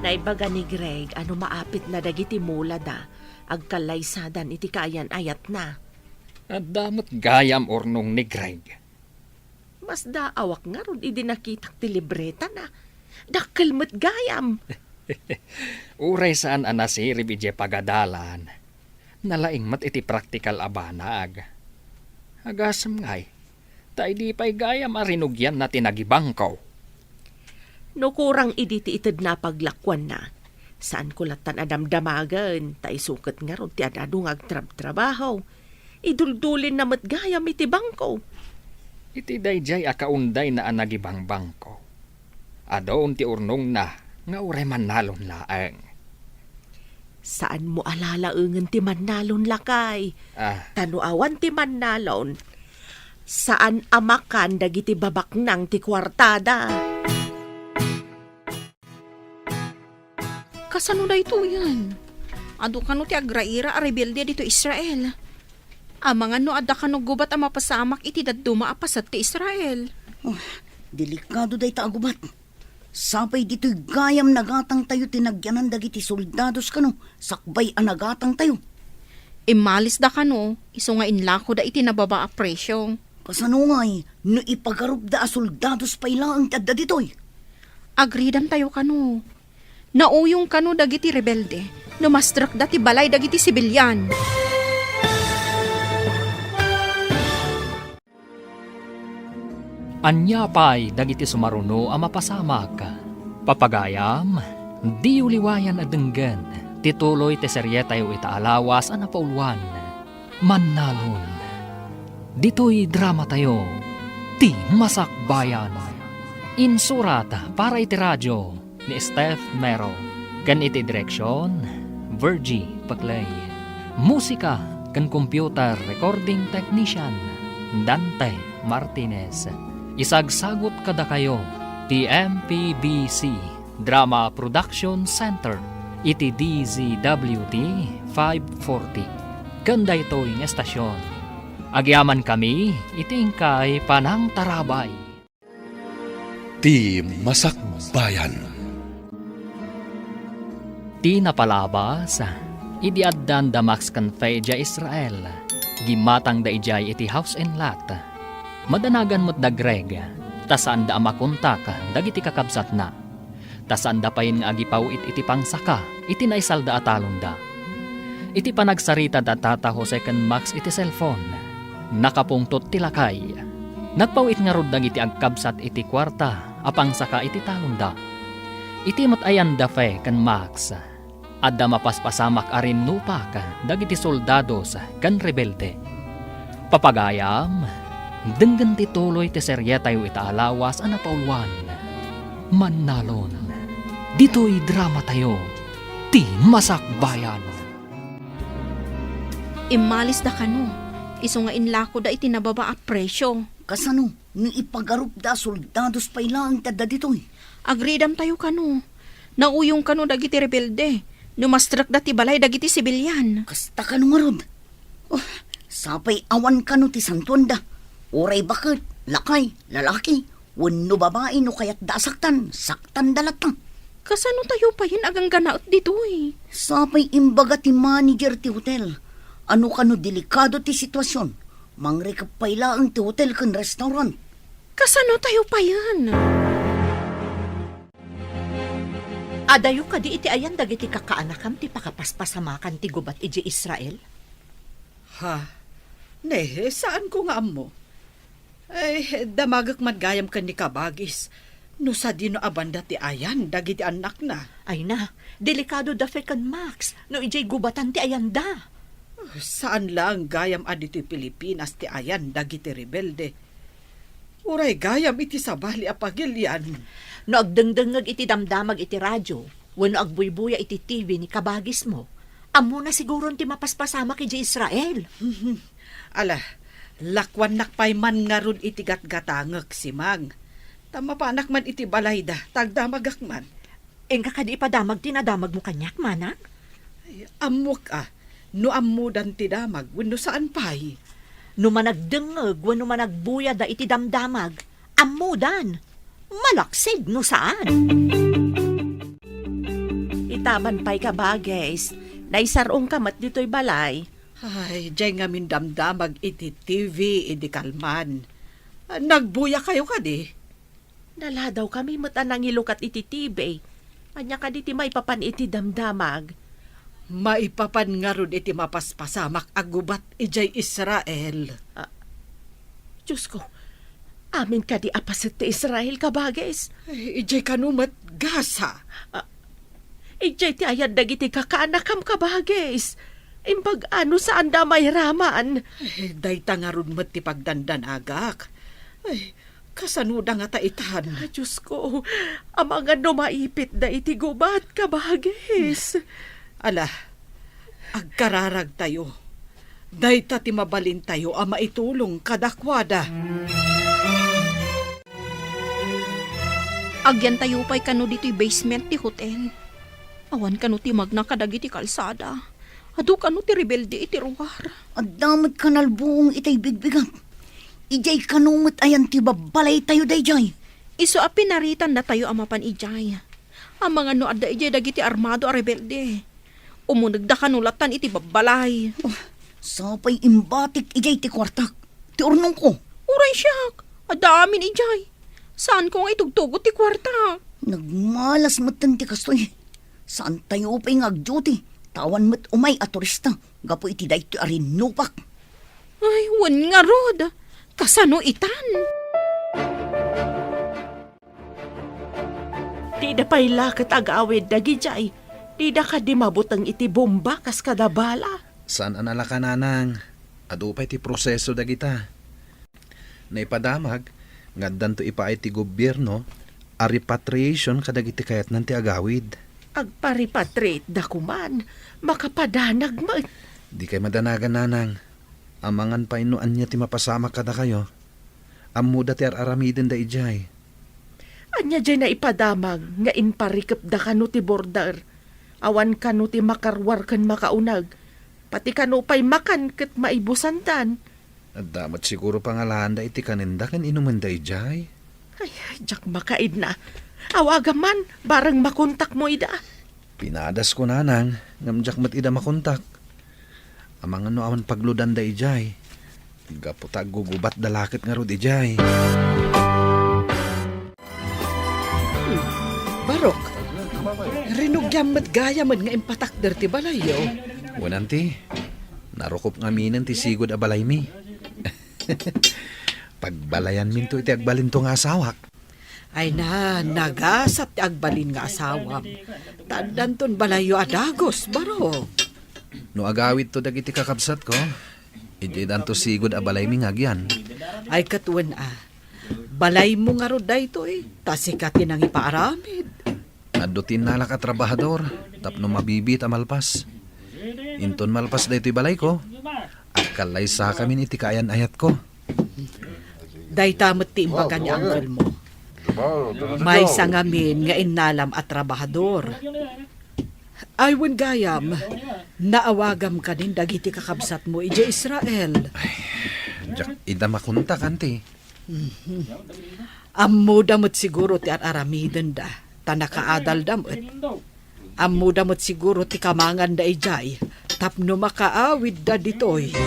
Naibaga ni Greg a no maapitna dagiti mulada, agkallaysadan iti kaayan-ayatna. Adda met gayam urnong ni Greg. Masdaawak ngarud idi nakitak ti libretana. Dakkel met gayam. Uray saan a nasirib idiay pagadalan, nalaing met iti praktikal a banag. Agasem ngay, ta idi pay gayam a rinugianna ti nagibangko. No kurang idi ti itedna a paglakuanna, saanko lattan a damdamagen, ta isu ket ngarud ti ad-adu nga agtrabtrabaho. Iduldulinna met gayam iti bangko. Iti daydiay a kaundayna a nagibangbangko, adun ti urnongna nga uray mannalon laeng. Saanmo a lalaengen ti mannalon, lakay. Ah. Ta no awan ti mannalon, saan a makan dagiti babaknang ti kuartada. Kasano daytoyen? Adu kano ti agraira a rebelde ditoy Israel. Amangan no adda kano gubat a mapasamak iti dadduma a paset ti Israel. Oh, delikado dayta a gubat. Sapay ditoy gayam nagatangtayo ti nagyanan dagiti soldados kano sakbay a nagatangtayo. Immalisda kano, isu nga inlakoda iti nababa a presio. Kasano ngay no ipagarupda a soldados pay laeng ti adda ditoy? Agridantayo kano. Nauyong kano dagiti rebelde no mastrekda ti balay dagiti sibilian. Ania pay dagiti sumaruno a mapasamak? Papagayam, diyo liwayan a denggen ti tuloy ti serietayo ita a lawas a napauluan, Mannalon. Ditoy dramatayo, Ti Masakbayan. Insurat para iti radio ni Steph Mero, ken iti direksion, Virgie Paclay. Musika ken computer recording technician, Dante Martinez. Isagsagut kadakayo ti M P B C Drama Production Center iti D Z W T five forty. Ken daytoy nga estasion, agyamankami iti inkay panangtarabay. Ti Masakbayan. Ti napalabas, idi addan da Max ken Fe idiay Israel, gimmatangda idiay iti house and lot. Madanagan met da Greg, ta saanda a makontak dagiti kakabsatna. Ta saanda payen nga agipaw-it iti pangsaka iti naisalda a talonda. Iti panagsarita da Tata Jose ken Max iti cellphone, nakapungtot ti lakay. Nagpaw-it ngarud dagiti agkabsat iti kuarta a pangsaka iti talonda. Iti met ayan da Fe ken Max, adda mapaspasamak a rinnupak dagiti soldados ken rebelde. Papagayam, denggen ti tuloy ti serietayo ita a lawas a napauluan. Mannalon, ditoy dramatayo, Ti Masakbayan. Immalisda kano, isu nga inlakoda iti nababa a presio. Kasano no ipagarupda a soldados pay laeng ti adda ditoy? Agridamtayo kano. Nauyong kano dagiti rebelde no mastrekda ti balay dagiti sibilian. Kasta kano ngarud? Oh, sapay awan kano ti santuanda. Uray baket, lakay, lalaki, wenno babai no kayatda a saktan, saktanda latta. Kasano tayo payen a gangganaet ditoy? Sapay imbaga ti manager ti hotel a no kano delikado ti situasion, mangrikep pay laeng ti hotel ken restaurant. Kasano tayo payen? Adayo kadi iti ayan dagiti kakaanakam ti pakapaspasamakan ti gubat idiay Israel? Ha? Ne, saanko nga ammo. Ay, damagek man gayam ken ni Kabagis no sadino a banda ti ayan dagiti annakna. Ay na, delikado da Fe ken Max no idiay gubatan ti ayanda. Saan laeng gayam a ditoy Pilipinas ti ayan dagiti rebelde. Uray gayam iti sabali a pagilian. No agdengdengngeg iti damdamag iti radio wenno agbuybuya iti T V ni kabagismo, ammona siguron ti mapaspasamak idiay Israel. Ala, lakuannak pay man ngarud iti gatgatangek, Simang. Ta mapanak man iti balayda, ta agdamagak man. Inka kadi ipadamag ti nadamagmo kaniak, manang? Ay, ammok a, no ammodan ti damag wenno saan pay. No managdengngeg wenno managbuyada iti damdamag, ammodan. Malaksid no saan. Itaman pay, kabagis, naisar-ongka met ditoy balay. Ay, diay ngamin damdamag iti T V idi kalman. Nagbuyakayo kadi? Naladawkami met a nangilukat iti T V. Ania kadi ti maipapan iti damdamag? Maipapan ngarud iti mapaspasamak a gubat idiay Israel. Ah, Diyos ko, amin kadi a paset ti Israel, kabagis? Ay, idiay kano met Gaza? Ah, idiay ti ayan dagiti kakaanakam, kabagis. Imbag-a no saanda a mairaman. Ay, dayta ngarud met ti pagdandanagak. Ay, kasanoda ngata itan? Ah, Diyos ko, amangan no maipitda iti gubat, kabagis. Ala, agkararagtayo. Dayta ti mabalintayo a maitulong kadakuada. Agyantayo pay kano ditoy basement ti hotel. Awan kano ti magna kadagiti kalsada. Adu kano ti rebelde iti ruar. Adda met kanalbuong itay bigbigak. Idiay kano met ayan ti babbalaytayo daydiay. Isu a pinaritannatayo a mapan idiay. Amangan no adda idiay dagiti armado a rebelde. Umunegda kano latan iti babbalay. Oh, sapay imbatik idiay ti kuartak. Ti urnongko. Uray siak, adda amin idiay. Saanko nga itugtugot ti kuartak. Nagmalas metten ti kastoy. Saantayo pay nga agduty, ta awan met umay a turista gapu iti daytoy a rinnupak. Ay, wen ngarud. Kasano itan? Dida pay la ket agawid dagidiay. Dida kadi mabuteng iti bomba kas kada bala. Saan a nalaka, nanang. Adu pay ti proseso dagita. Naipadamag nga addanto ipaay ti gobierno a repatriation kadagiti kayatnan ti agawid. Agpa-repatriate da koman, makapadanag met. Dikay madanagan, nanang. Amangan pay no ania ti mapasamak kadakayo. Ammoda ti ar-aramidenda idiay. A, Ania diay naipadamag nga imparikepda kano ti border? Awan kano ti makaruar ken makauneg. Pati kano pay makan ket maibusandan. Adda met siguro pangalaanda iti kanenda ken inumenda idiay. Ay, diak makaidna. Awagam man, bareng makontakmo ida. Pinadasko, nanang, ngem diak met ida makontak. Amangan no awan pagludanda idiay. Gapu ta aggugubatda la ket ngarud idiay. Hmm. Barok, rinugiam met gayam nga impatakder ti balayyo. Wen, anti, narukop ngaminen ti sigud a balaymi. Pagbalayanminto iti agbalinto nga asawak. Ay na, nagasat ti agbalin nga asawam. Ta addanton balayyo a dagus, Barok. No agawidto dagiti kakabsatko, idiay danto sigud a balaymi nga agyan. Ay, ket wen a, balaymo ngarud daytoy, ta sika ti nangipaaramid. Adda ti innalak a trabahador tapno mabibiit a malpas. Inton malpas daytoy balayko, agkallaysakamin iti kaayan-ayatko. Dayta met ti imbaga ni uncle mo. Maysa ngamin nga innalam a trabahador. Ay, wen gayam, naawagam kadin dagiti kakabsatmo idiay Israel. Ay, diak ida makontak, anti. Mhm. Ammoda met siguro ti ar-aramidenda, ta nakaadalda met. Ammoda met siguro ti kamanganda idiay tapno makaawidda ditoy.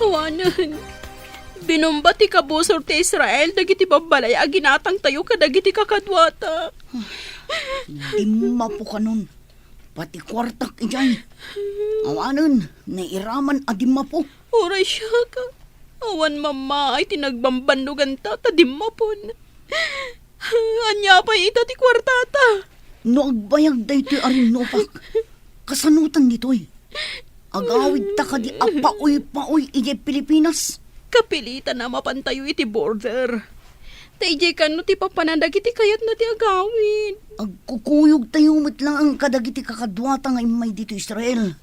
Awanen, binumba ti kabusor ti Israel dagiti babbalay a ginatangtayo kadagiti kakaduata. Dimmapo kanon. Pati kuartak idiay. Awanen, nairaman a dimmapo. Uray siak, awan mammaay ti nagbambannoganta ta dimmapon. Ania pay ita ti kuartata? No agbayag daytoy a rinnupak, kasanotan ditoy? Agawidta kadi a paoy-paoy idiay Pilipinas? Kapilitan a mapantayo iti border. Ta idiay kano ti papanan dagiti kayatna ti agawid. Agkukuyogtayo met laeng kadagiti kakaduata nga immay ditoy Israel.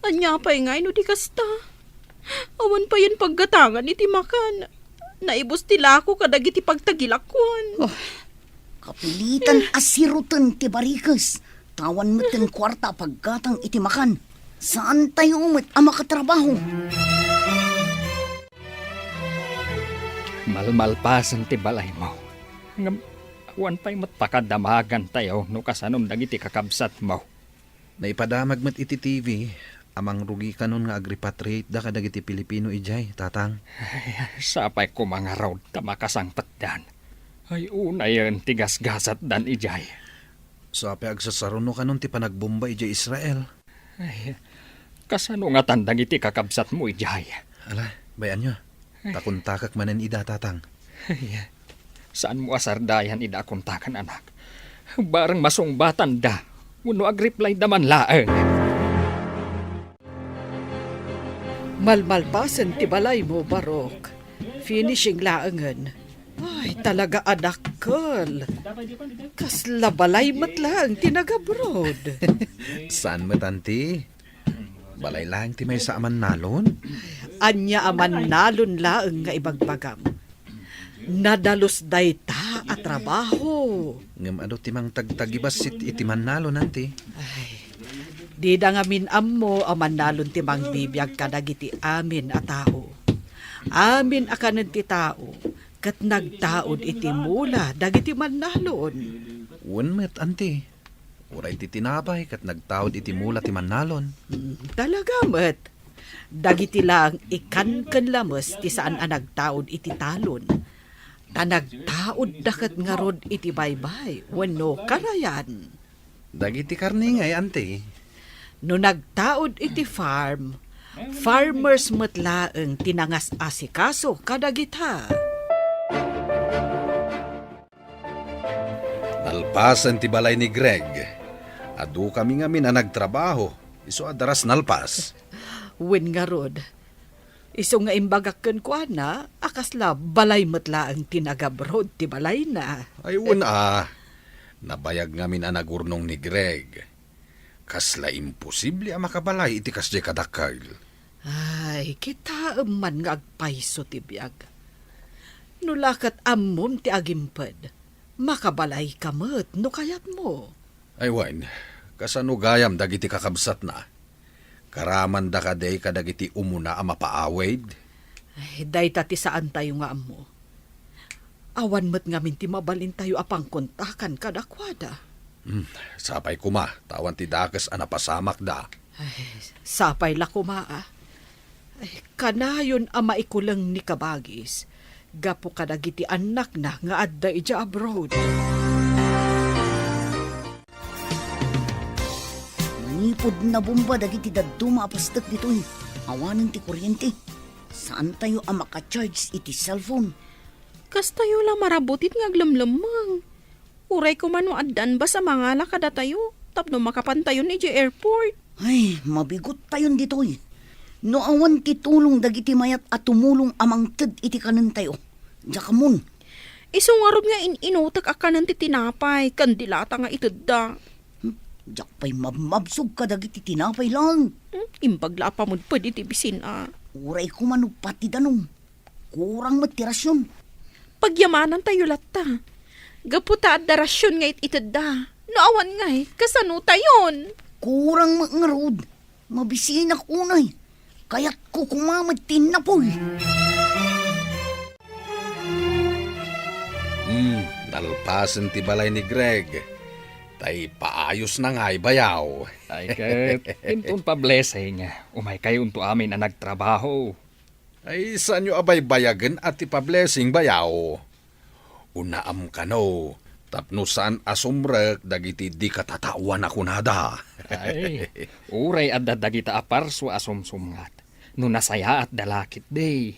Ania pay ngay no di kasta? Awan payen paggatangan iti makan. Naibus ti lako kadagiti pagtagilakuan. Oh, kapilitan a siroten ti barikes. Ta awan metten kuarta a paggatang iti makan. Saantayo met a makatrabaho. Malmalpasen ti balaymo. Ngem awan pay met pakadamagantayo no kasanom dagiti kakabsatmo. Naipadamag met iti T V a mangrugi kanon nga agrepatriateda kadagiti Pilipino idiay, Tatang. Ay, sapay koma ngarud ta makasangpetdan. Ay, unayen ti gasgasatdan idiay. Sapay agsasaruno kanon ti panagbomba idiay Israel. Ay, kasano ngatan dagiti kakabsatmo idiay? Ala, bay-anyo. Ay. Ta kontakek manen ida, Tatang. Ay, saanmo a sardayan ida a kontaken, anak. Bareng masungbatanda wenno agreplayda man laeng. Malmalpasen ti balaymo, Barok. Finishing laengen. Ay, talaga a dakkel. Kasla balay met laeng ti nagabroad. Saan met, anti? Balay laeng ti maysa a mannalon? Ania a mannalon laeng nga ibagbagam? Nadalus dayta a trabaho. Ngem adu ti mangtagtagibassit iti mannalon, anti? Ay, dida ngamin ammo a mannalon ti mangbibiag kadagiti amin a tao. Amin a kanen ti tao, ket nagtaud iti mula dagiti mannalon. Wen met, anti. Uray ti tinapay ket nagtaud iti mula ti mannalon. Mm, talaga met. Dagiti laeng ikan ken lames ti saan a nagtaud iti talon. Ta nagtaudda ket ngarud iti baybay wenno karayan. Dagiti karne ngay, anti? No nagtaud iti farm, farmers met laeng ti nangas-asikaso kadagita. Nalpasen ti balay ni Greg. Adukami ngamin a nagtrabaho, isu a daras nalpas. Wen ngarud, isu nga imbagak kenkuana a kasla balay met laeng ti nagabroad ti balayna. Ay, wen a, nabayag ngamin a nagurnong ni Greg. Kasla imposible a makabalay iti kasdiay kadakkel. Ay, kitaem man nga agpayso ti biag. No la ket ammom ti agimped, makabalayka met no kayatmo. Ay wen, kasano gayam dagiti kakabsatna? Karamanda kadi kadagiti umuna a mapaawid? Ay, dayta ti saantayo nga ammo. Awan met ngamin ti mabalintayo a pangkontakan kadakuada. Hmm, sapay koma, ta awan ti dakes a napasamakda. Ay, sapay la koma, a. Ay, kanayon a maikuleng ni kabagis gapu kadagiti annakna nga adda idiay abroad. Manipud nabomba dagiti dadduma a pastek ditoy, awanen ti kuryente. Saantayo a maka-charge iti cellphone. Kastayo la marabutit nga aglemlemmeng. Uray koma no addan bas a mangala kadatayo tapno makapantayon idiay airport. Ay, mabigottayon ditoy. No awan ti tulong dagiti mayat a tumulong a mangted iti kanentayo, diak ammon. Isu ngarud nga in-inutek a kanen ti tinapay ken dilata nga itedda. Hmm, diak pay mabmabsog kadagiti tinapay laeng. Hmm, imbag la a pamudped iti bisin a. Uray koma no pati danum. Kurang met ti rasion. Pagyamanantayo latta. Gapu ta adda rasion nga it-itedda. No awan ngay, kasanotayon? Kurang met ngarud. Mabisinak unay. Kayatko koma met ti napoy. Hmm, nalpasen ti balay ni Greg. Tay paayos na ngay, bayaw. Ay, ket, inton pa-blessing, umaykayonto amin a nagtrabaho. Ay, saanyo a baybayagen a ti pa-blessing, bayaw? Unaam kano, tapno saan a sumrek dagiti di katataoan a kunada. Ay, uray adda dagita a parsua a sumsumngat, no nasayaatda la ketdi,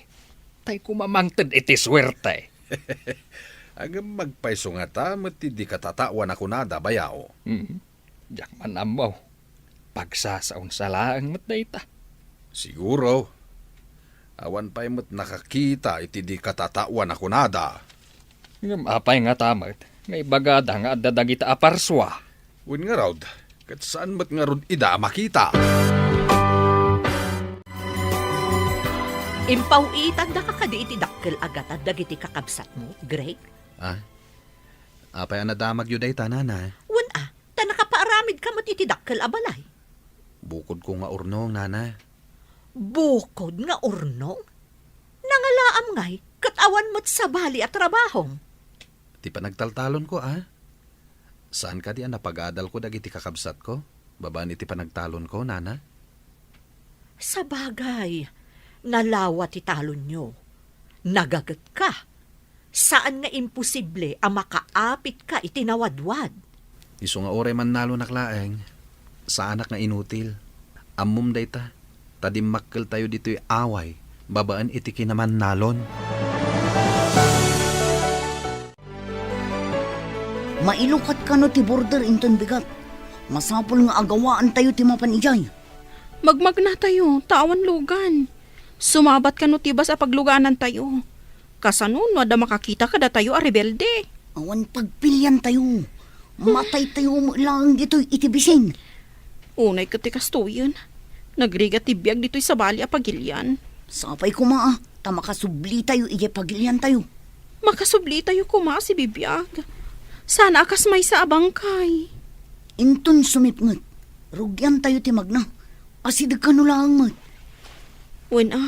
tay koma mangted iti suerte. Ngem agpayso ngata met ti di katataoan a kunada, bayaw? Mm. Diak man ammo. Pagsasaonsa laeng met dayta. Siguro, awan pay met nakakita iti di katataoan a kunada. Ngem apay ngata met nga ibagada nga adda dagita a parsua? Wen ngarud, ket saan met ngarud ida a makita. Impaw-itandaka kadi iti dakkel a gatad dagiti kakabsatmo, Greg? Ah? Apay a nadamagyo dayta, nana? Wen a, ta nakapaaramidka met iti dakkel a balay. Bukodko nga urnong, nana. Bukod nga urnong? Nangalaam ngay, ket awan met sabali a trabahom. Ti panagtaltalonko, a? Saan kadi a napagadalko dagiti kakabsatko, babaen iti panagtalonko, nana? Sabagay, nalawa ti talonyo. Nagagetka. Saan nga imposible a makaapitka iti nawadwad. Isu nga uray mannalonak laeng, saanak nga inutil. Ammom dayta, ta dimmakkeltayo ditoy away babaen iti kinamannalon. Mailukat kano ti border inton bigat. Masapul nga agawaantayo ti mapan idiay. Magmagnatayo, ta awan lugan. Sumabat kano ti bas a pagluganantayo. Kasano no adda makakita kadatayo a rebelde? Awan pagpiliantayo. Mataytayo met laeng ditoy iti bisin. Unay ket ti kastoyen. Nagrigat ti biag ditoy sabali a pagilian. Sapay koma, a, ta makasublitayo idiay pagiliantayo. Makasublitayo koma a sibibiag. Sana a kas maysa a bangkay. Inton sumipnget, rugiantayo ti magna. Asideg kano laeng met. Wen a,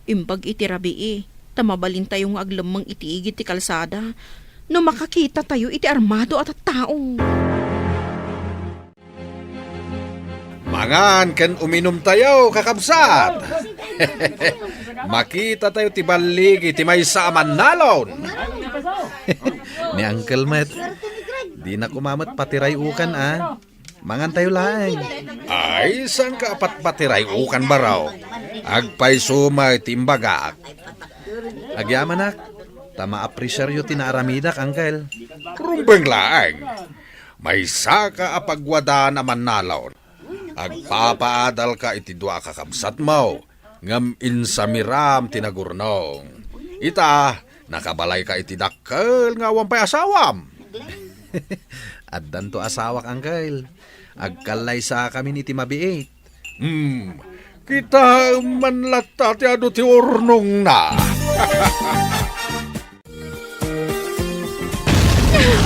imbag iti rabii, ta mabalintayo nga aglemmeng iti igid ti kalsada no makakitatayo iti armado a tattao. Mangan ken uminumtayo, kakabsat. Makitatayo ti balligi ti maysa a mannalon. Ni Uncle met, dina koma met patiray-ukan, a. Mangantayo laeng. Ay, saanka a patpatiray-ukan, baro? Agpayso met ti imbagak. Agyamanak, ta maapresiaryo ti naaramidak, Uncle. Rumbeng laeng. Maysaka a pagwadaan a mannalon. Agpapaadalka iti dua a kakabsatmo, ngem insamiram ti nagurnong. Ita, nakabalayka iti dakkel nga awan pay asawam. Addanto asawak, Uncle. Agkallaysakamin iti mabiit. Hmm, kitaem man latta ti adu ti urnongna.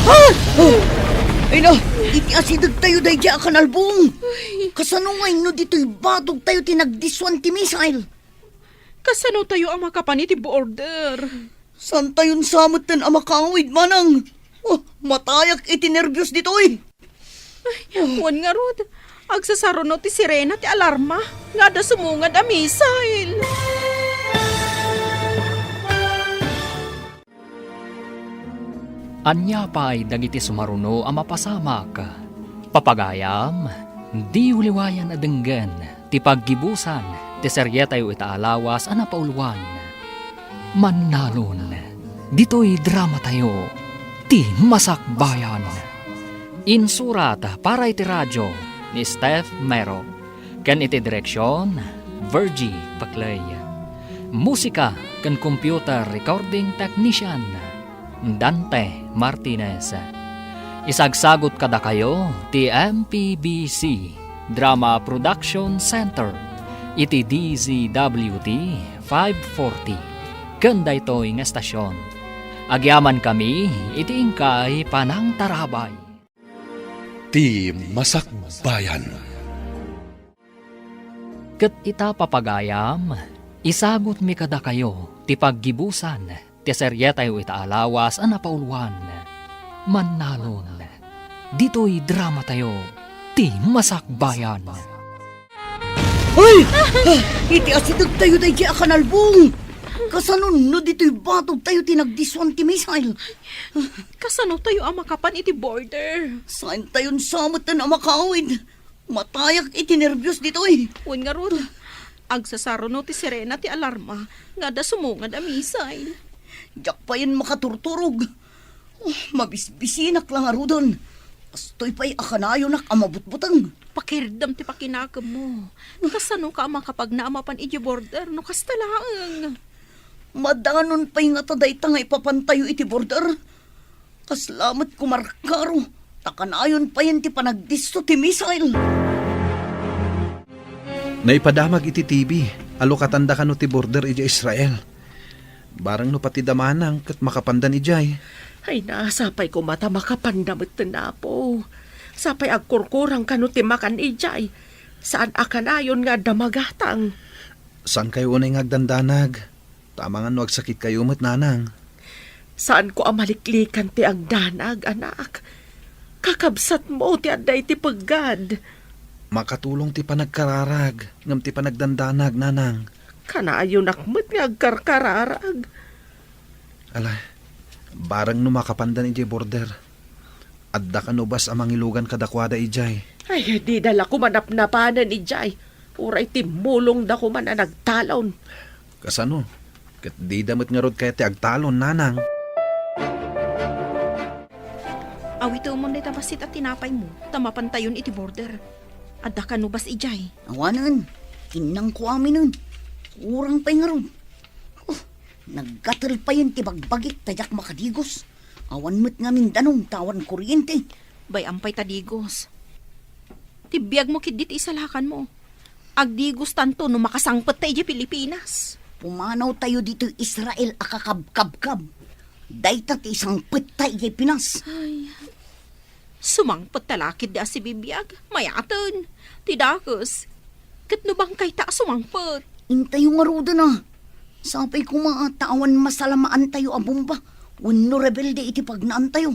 Ah! Ay na, iti asidegtayo daydiay a kanalbong. Kasano ngay no ditoy batogtayo ti nagdissuan ti missile? Kasano tayo a makapan iti border? Saantayon sa metten a makaawid, manang? Oh, matayak iti nerbios ditoy. Ay, wen ngarud, agsasaruno ti sirena ti alarma nga adda sumungad a missile. Ania pay dagiti sumaruno a mapasamak? Papagayam, diyo liwayan a denggen ti paggibusan ti serietayo ita a lawas a napauluan. Mannalon, ditoy dramatayo, Ti Masakbayan. Insurat para iti radio ni Steph Mero, ken iti direksion, Virgie Paclay. Musika ken computer recording technician, Dante Martinez. Isagsagot kadakayo ti M P B C Drama Production Center iti D Z W T five forty ken daytoy nga estasion. Agyamankami iti inkay panangtarabay. Ti Masakbayan. Ket ita, papagayam, isagutmi kadakayo ti paggibusan ti serietayo ita a lawas a napauluan. Mannalon, ditoy dramatayo, Ti Masakbayan. Ay! Ah, iti asidegtayo daydiay a kanalbong. Kasano no ditoy batogtayo ti nagdissuan ti missile? Kasano tayo a makapan iti border? Saantayon sa metten a makaawid. Matayak iti nerbios ditoy. Wen ngarud, agsasaruno ti sirena ti alarma nga adda sumungad a missile. Diak payen makaturturog. Oh, mabisbisinak la ngaruden. Kastoy pay a kanayonak a mabutbuteng. Pakirdem ti pakinakemmo. Kasano ka a makapagna a mapan idiay border no kasta laeng? Madanon pay ngata dayta nga ipapantayo iti border. Kasla met kumarkaro, ta kanayon payen ti panagdisso ti missile. Naipadamag iti T V, alukatanda kano ti border idiay Israel. Bareng no patida manang ket makapandan idiay. Ay na, sapay koma ta makapanda metten, Apo. Sapay agkurkurang kano ti makan idiay. Saan a kanayon nga adda magatang. Saankayo unay nga agdandanag. Tama nga no agsakitkayo met, nanang. Saanko a maliklikan ti agdanag, anak. Kakabsatmo ti adda iti peggad. Makatulong ti panagkararag ngem ti panagdandanag, nanang. Kanayonak met nga agkarkararag. Ala, bareng no makapandan idiay border. Adda kano bas a mangilugan kadakuada idiay? Ay, dida la koma napnapanen idiay. Uray timmulongda koma a nagtalon. Kasano? Ket dida met ngarud kayat ti agtalon, nanang. Awitemon dayta bassit a tinapaymo, ta mapantayon iti border. Adda kano bas idiay? Awanen, innangko aminen. Kurang pay ngarud. Oh, naggatel payen ti bagbagik ta diak makadigos. Awan met ngamin danum ta awan kuryente. Bay-am pay ta digos. Ti biagmo ketdi ti isalakanmo. Agdigostanto no makasangpet ta idiay Pilipinas. Pumanawtayo ditoy Israel a kakabkabkab. Dayta ti isangpet ta idiay Pinas. Ay, sumangpet ta la ketdi a sibibiag. Mayaten. Ti dakes. Ket no bangkayta a sumangpet? Intayo ngaruden a. Sapay koma ta awan masalamaantayo a bomba wenno rebelde iti pagnaantayo.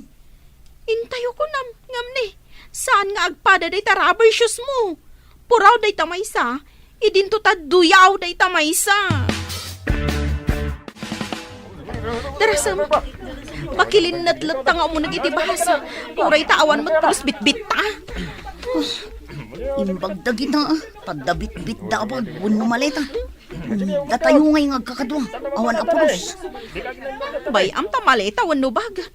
Intayo kunam, ngem ni, saan nga agpada dayta rubber shoes mo? Puraw dayta maysa, idinto ta duyaw dayta maysa. Darasem, makilinnetlet ta nga umuneg iti bus. Uray ta awan met pulos bitbitta. Imbag dagita, ta adda bitbit da a bag wenno maleta. Datayo ngay nga agkakadua, awan a pulos. Bay-am ta maleta wenno bag.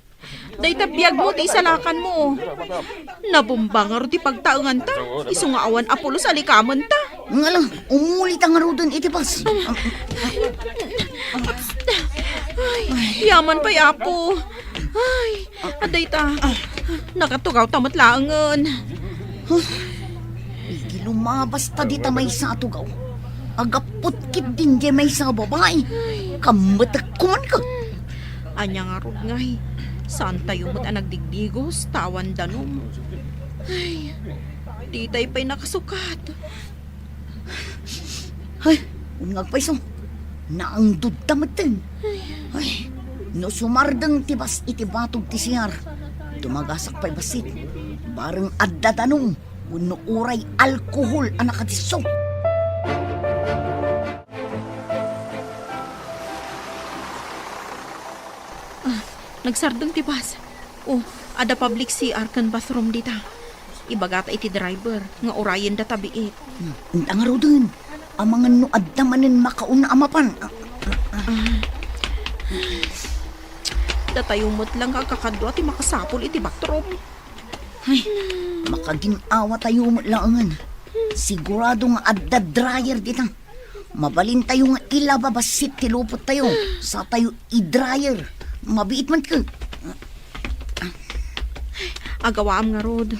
Dayta biagmo ti isalakanmo. Nabomba ngarud ti pagtaenganta, isu nga awan a pulos a likamenta. Ngala, umulita ngaruden iti bus. Ay, yaman pay, Apo. Ay, adda ita. Nakatugawta met laengen. Huh? Idi lumabasta dita maysa a tugaw, agappot ketdin diay maysa a babai. Kammetek koman ket. Ania ngarud ngay? Saantayo met a nagdigdigos ta awan danum. Ay, ditay pay nakasukat. Ay, wen nga agpayso. Naangdodta metten. Ay, no sumardeng ti bas iti batog ti C R, dumagasak pay bassit. Bareng adda danum wenno uray alkohol a nakadisso. Ah, nagsardeng ti bus. Oh, adda public C R ken bathroom dita. Ibagata iti driver nga urayendata biit. Hmm, enta ngaruden. Amangan no adda manen makauna a mapan. Ah, ah, ah. Ah. Datayo met lang nga agkakadua ti makasapul iti bathroom. Ay, makagin-awatayo met laengen. Sigurado nga adda dryer dita. Mabalintayo nga ilaba bassit ti lupottayo. Satayo i-dryer. Mabiit man ket. Agawaam ngarud.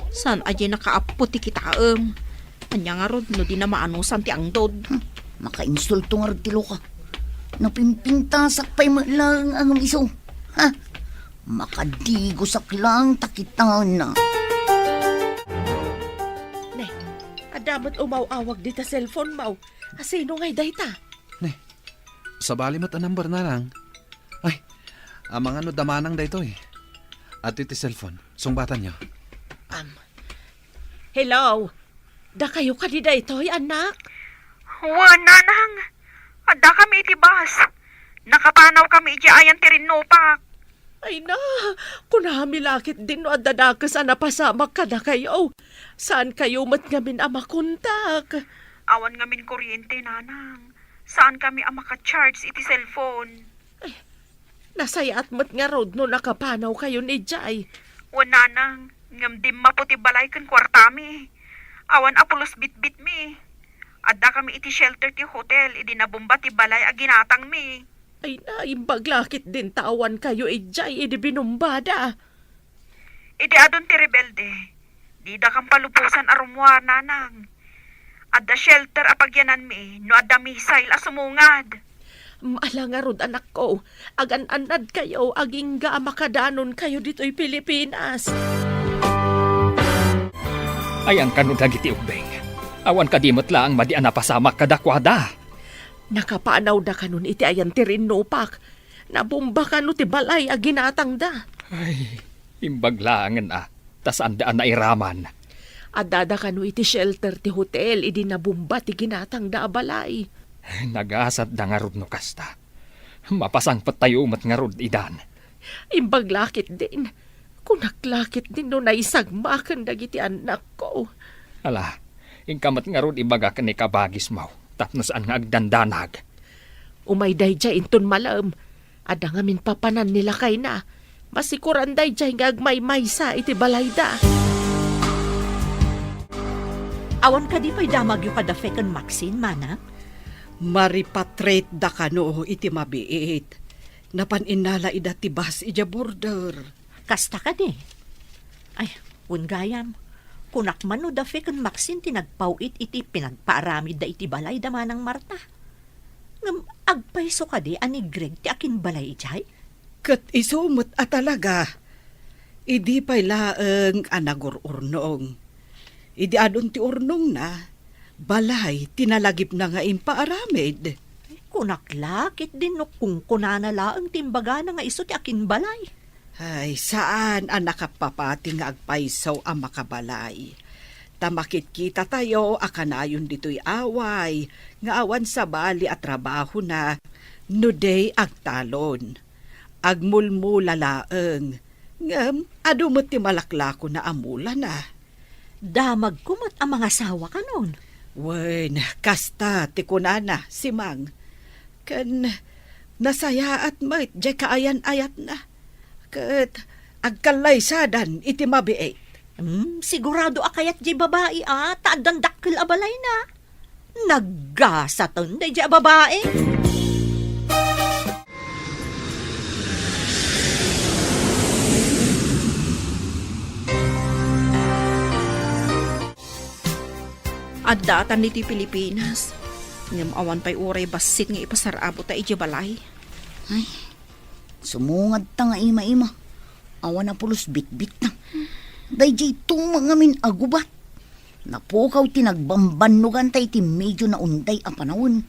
Saan a diay nakaappo ti kitaem? Ania ngarud no di na maanusan ti angdod? Hmm, makainsulto ngarud ti loka. Napimpintasak pay met laeng a ngem isu. Ha? Makadigosak lang ta kitana. Ne, adda met umaw-awag dita cellphone mo. Asino ngay dayta? Ne, sabali met a number na lang. Ay, amangan no adda manang daytoy. Adtoy ti cellphone. Sungbatanyo. Am. Hello? Dakayo kadi daytoy, annak? Wen, nanang. Addakami iti bus. Nakapanawkami idiay ayan ti rinnupak. Ay na, kunami la ketdin no adda dakes a napasamak kadakayo. Saankayo met ngamin a makontak? Awan ngamin kuryente, nanang. Saankami a maka-charge iti cellphone. Ay, nasayaat met ngarud no nakapanawkayon idiay. Wen, nanang, ngem dimmapo ti balay ken kuartami. Awan a pulos bitbitmi. Addakami iti shelter ti hotel idi nabomba ti balay a ginatangmi. Ay, naimbag la ketdin ta awankayo idiay idi binumbada. Idi adun ti rebelde, didakam palubosan a rummuar, nanang. Adda shelter a pagyananmi no adda missile a sumungad. Ala ngarud, anakko, agan-annadkayo agingga a makadanonkayo ditoy Pilipinas. Ayan kano dagiti ubbing? Awan kadi met laeng madi a napasamak kadakuada? Nakapanawda kanon iti ayan ti rinnupak? Nabomba kano ti balay a ginatangda? Ay, imbag laengen a, ta saanda a nairaman. Addada kano iti shelter ti hotel idi nabomba ti ginatangda a balay? Nagasatda ngarud no kasta. Mapasangpettayo met ngarud idan. Imbag la ketdin. Kunak la ketdin no naisagmaken dagiti annakko. Ala, inka met ngarud ibaga ken ni kabagismo tapno saan nga agdandanag. Umay daydiay inton malem. Adda ngamin papanan ni lakayna. Masikoran daydiay nga agmaymaysa iti balayda. Awan kadi pay damagyo kada Fek ken Maxine, manang? Maripatriate da kano iti mabiit. Napan innala ida ti bus idiay border. Kasta kadi? Ay, wen gayam, kunak man no da Fe ken Maxine ti nagpaw-it iti pinagpaaramidda iti balayda, Manang Marta. Ngem agpayso kadi a ni Greg ti akinbalay idiay? Ket isu met a talaga. Idi pay laeng a nagur-urnong. Idi adun ti urnongna, balay ti nalagipna nga impaaramid. Ay, kunak la ketdin no kunkunana laeng ti imbagana nga isu ti akinbalay. Ay, saan a nakapapati nga agpayso a makabalay. Ta makitkitatayo a kanayon ditoy away nga awan sabali a trabahona no di agtalon. Agmulmula laeng, ngem adu met ti malaklakona a mulana. Damagko met a mangasawa kanon? Wen, kasta ti kunana, Simang. Ken nasayaat met diay kaayan-ayatna. Ket agkallaysadan iti mabiit. Hmm, sigurado a kayat diay babai a, ta addan dakkel a balayna. Naggasaten daydiay a babai. Adda atan ditoy Pilipinas. Ngem awan pay uray bassit nga ipasar-abota idiay balay. Ay, Sumungad ta nga ima-ima. Awan a pulos bitbitna. Daydiay tuma ngamin a gubat. Napukaw ti nagbambannoganta iti medio naunday a panawen.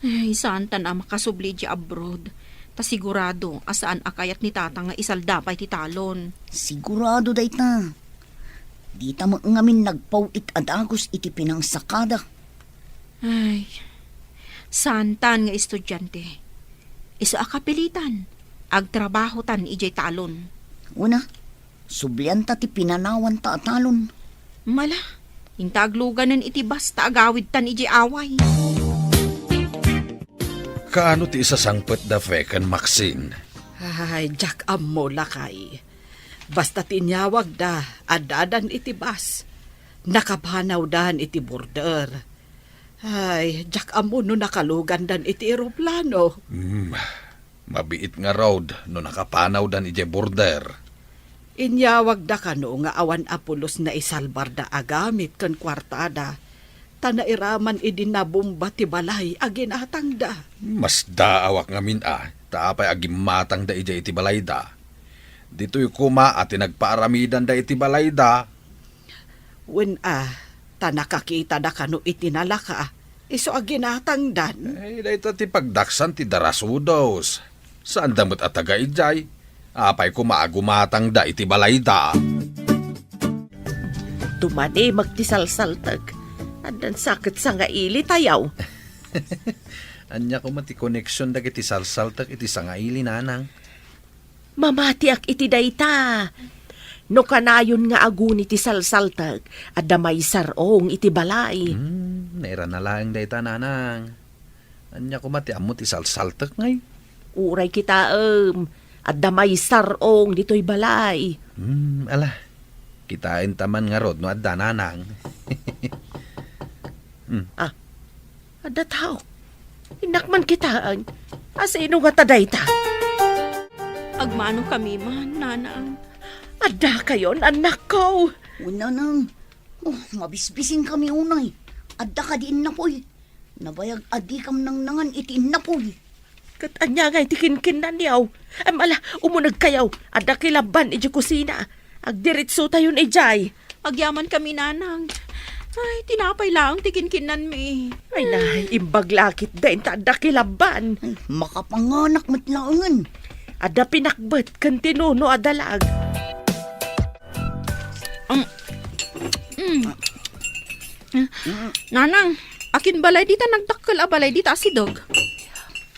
Ay, saantan a makasubli idiay abroad. Ta sigurado a saan a kayat ni Tatang nga isalda pay ti talon. Sigurado dayta. Dita met ngamin nagpaw-it a dagus iti pinangsakada. Ay, saantan nga estudiante. Isu a kapilitan, agtrabahotan idiay talon. Una, sublianta ti pinanawanta a talon. Mala, inta agluganen iti bas ta agawidtan idiay away. Kaano ti isasangpetda, Fe, ken Maxine? Ay, diak ammo, lakay. Basta ti inyawagda, addadan iti bas. Nakapanawdan iti border. Ay, diak ammo no nakalugandan iti eroplano. Hmm, mabiit ngarud no nakapanawdan idiay border. Inyawagda kano nga awan a pulos naisalbarda a gamit ken kuartada, ta nairaman idi nabomba ti balay a ginatangda. Masdaawak ngamin a, ta apay a gimmatangda idiay iti balayda. Ditoy koma a ti nagpaaramidanda iti balayda. Wen a, ta nakakitada kano iti nalaka, isu a ginatangdan. Ay, dayta ti pagdaksan ti darasudos. Saanda met a taga idiay. Apay koma a gumatangda iti balayda? Tumanimek ti salsaltek. Addan sa ket sangailitayaw. Ania koma ti koneksion dagiti salsaltek iti sangaili, nanang? Mamatiak iti dayta. No kanayon nga aguni ti salsaltek, adda maisar-ong iti balay. Hmm, nairana laeng dayta, nanang. Ania koma ti ammo ti salsaltek ngay? Uray kitaem, adda maisar-ong ditoy balay. Hmm, ala. Kitaenta man ngarud no adda, nanang. Hmm. Ah, adda tao. Innak man kitaen. Asino ngata dayta? Agmano kami man, nanang. Adda kayon, annakko. O, nanang. Oh, mabisbising kami unay. Adda kadi innapoy? Nabayag a dikam nangnangan iti innapoy. Ket ania ngay ti kinkinnanyaw? Ay, mala, umunegkayaw. Adda kilabban iti kusina. Agdiretsotayon idiay. Agyaman kami, nanang. Ay, tinapay laeng ti kinkinnanmi. Ay, nay, imbag lakit da inta adda kilabban. Ay, makapanganak met laengen. Adda pinakbet ken ti nuno a dalag. Ang, mm. Nanang, akin balay dita nagdakkel a balay dita asideg?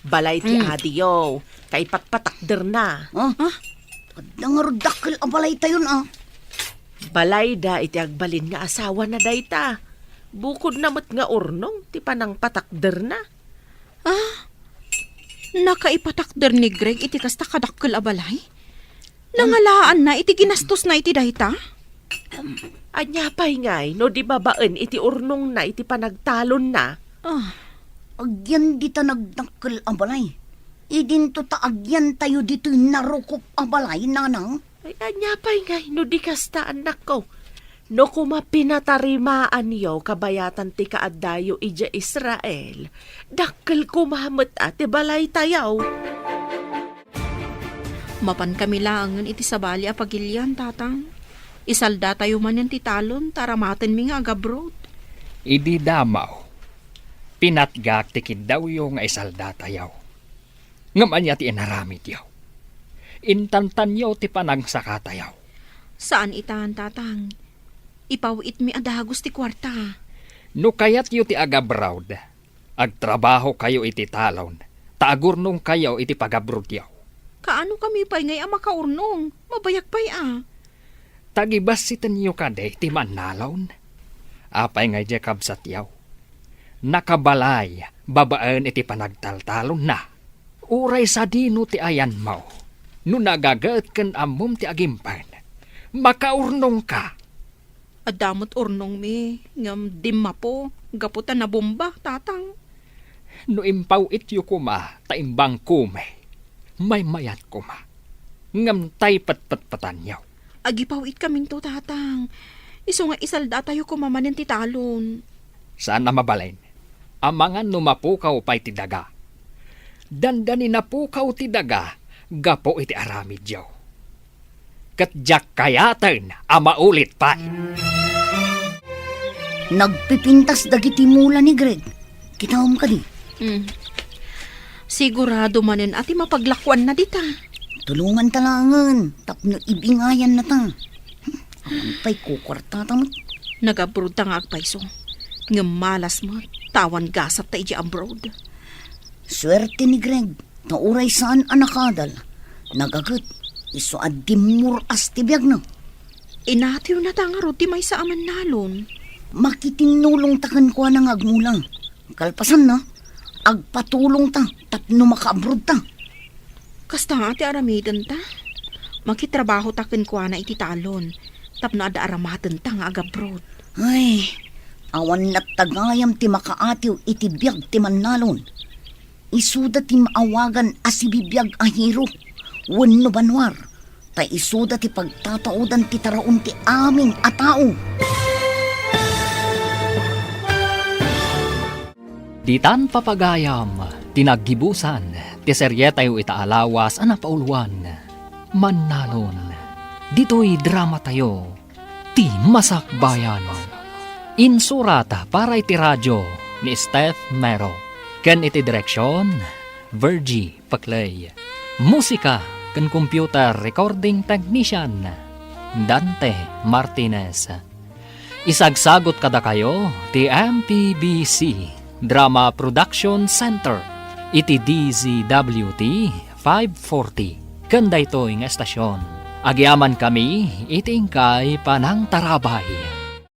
Balay ti Mm. adiyo, ta ipatpatakderna. Ah? Ah? Adda ngarud dakkel a balaytayon, ah. Balayda iti agbalin nga asawana dayta. Bukodna met nga urnong ti panangpatakderna. Ah? Nakaipatakder ni Greg iti kasta kadakkel a balay? Nangalaanna iti ginastosna iti dayta? Ania pay ngay no di babaen iti urnongna iti panagtalonna? Ah. Agyan dita nagdakkel a balay. Idinto ta agyantayo ditoy narukop a balay, nanang? Ay, ania pay ngay no di kasta, annakko? No koma pinatarimaanyo kabayatan ti kaaddayo idiay Israel, dakkel koma met a ti balaytayo. Mapan kami laengen iti sabali a pagilian, Tatang. Isaldatayo manen ti talon ta aramatenmi nga agabrod. Idi damaw, pinatgak ti kiddawyo nga isaldatayo. Ngem ania ti inaramidyo? Intantanyo ti panangsakatayo. Saan itan, Tatang. Ipaw-itmi a dagus ti kuarta. No kayatyo ti agabrod, agtrabahokayo iti talon, ta agurnongkayo iti pagabrodyo. Kaano kami pay ngay a makaurnong? Mabayag pay a. Tagibassitenyo kadi ti mannalon? Apay ngay diay kabsatyo? Nakabalay babaen iti panagtaltalonna. Uray sadino ti ayanmo, no nagagaet ken ammom ti agimpen, makaurnongka. Adda met urnongmi, ngem dimmapo, gapu ta nabomba, Tatang. No impaw-ityo koma ta imbangkomi, maymayat koma. Ngem tay petpetpetanyo. Agipaw-itkaminto, Tatang. Isu nga isaldatayo koma manen ti talon. Saan a mabalin. Amangan no mapukaw pay ti daga. Dandani napukaw ti daga, gapu iti aramidyo. Ket diak kayaten a maulit pay. Nagpipintas dagiti mula ni Greg. Kitaem kadi? Hmm. Sigurado manen a ti mapaglakuanna dita. Tulonganta laengen tapno ibingayannata. Hmm, awan pay kukuartata met. Nag-abroad ta nga agpayso. Ngem malas met, ta awan gasat ta idiay abroad. Suerte ni Greg, ta uray saan a nakadal. Nagaget, isu a dimmur-as ti biagna. Inatiwnata ngarud ti maysa a mannalon. Makitinnulongta kenkuana nga agmula. Kalpasanna, agpatulongta tapno makaabroadta. Kasta nga ti aramidenta. Makitrabahota kenkuana iti talon tapno adda aramatenta nga agabroad. Ay, awan latta gayam ti makaatiw iti biag ti mannalon. Isuda ti maawagan a sibibiag a hero wenno banwar, ta isuda ti pagtataudan ti taraon ti amin a tao. Ditan papagayam ti naggibusan ti serietayo ita a lawas a napauluan, Mannalon. Ditoy dramatayo, Ti Masakbayan. Insurat para iti radio ni Steph Mero, ken iti direksion, Virgie Paclay. Musika ken computer recording technician, Dante Martinez. Isagsagut kadakayo ti M P B C Drama Production Center iti D Z W T five forty. Ken daytoy nga estasion, agyamankami iti inkay panangtarabay.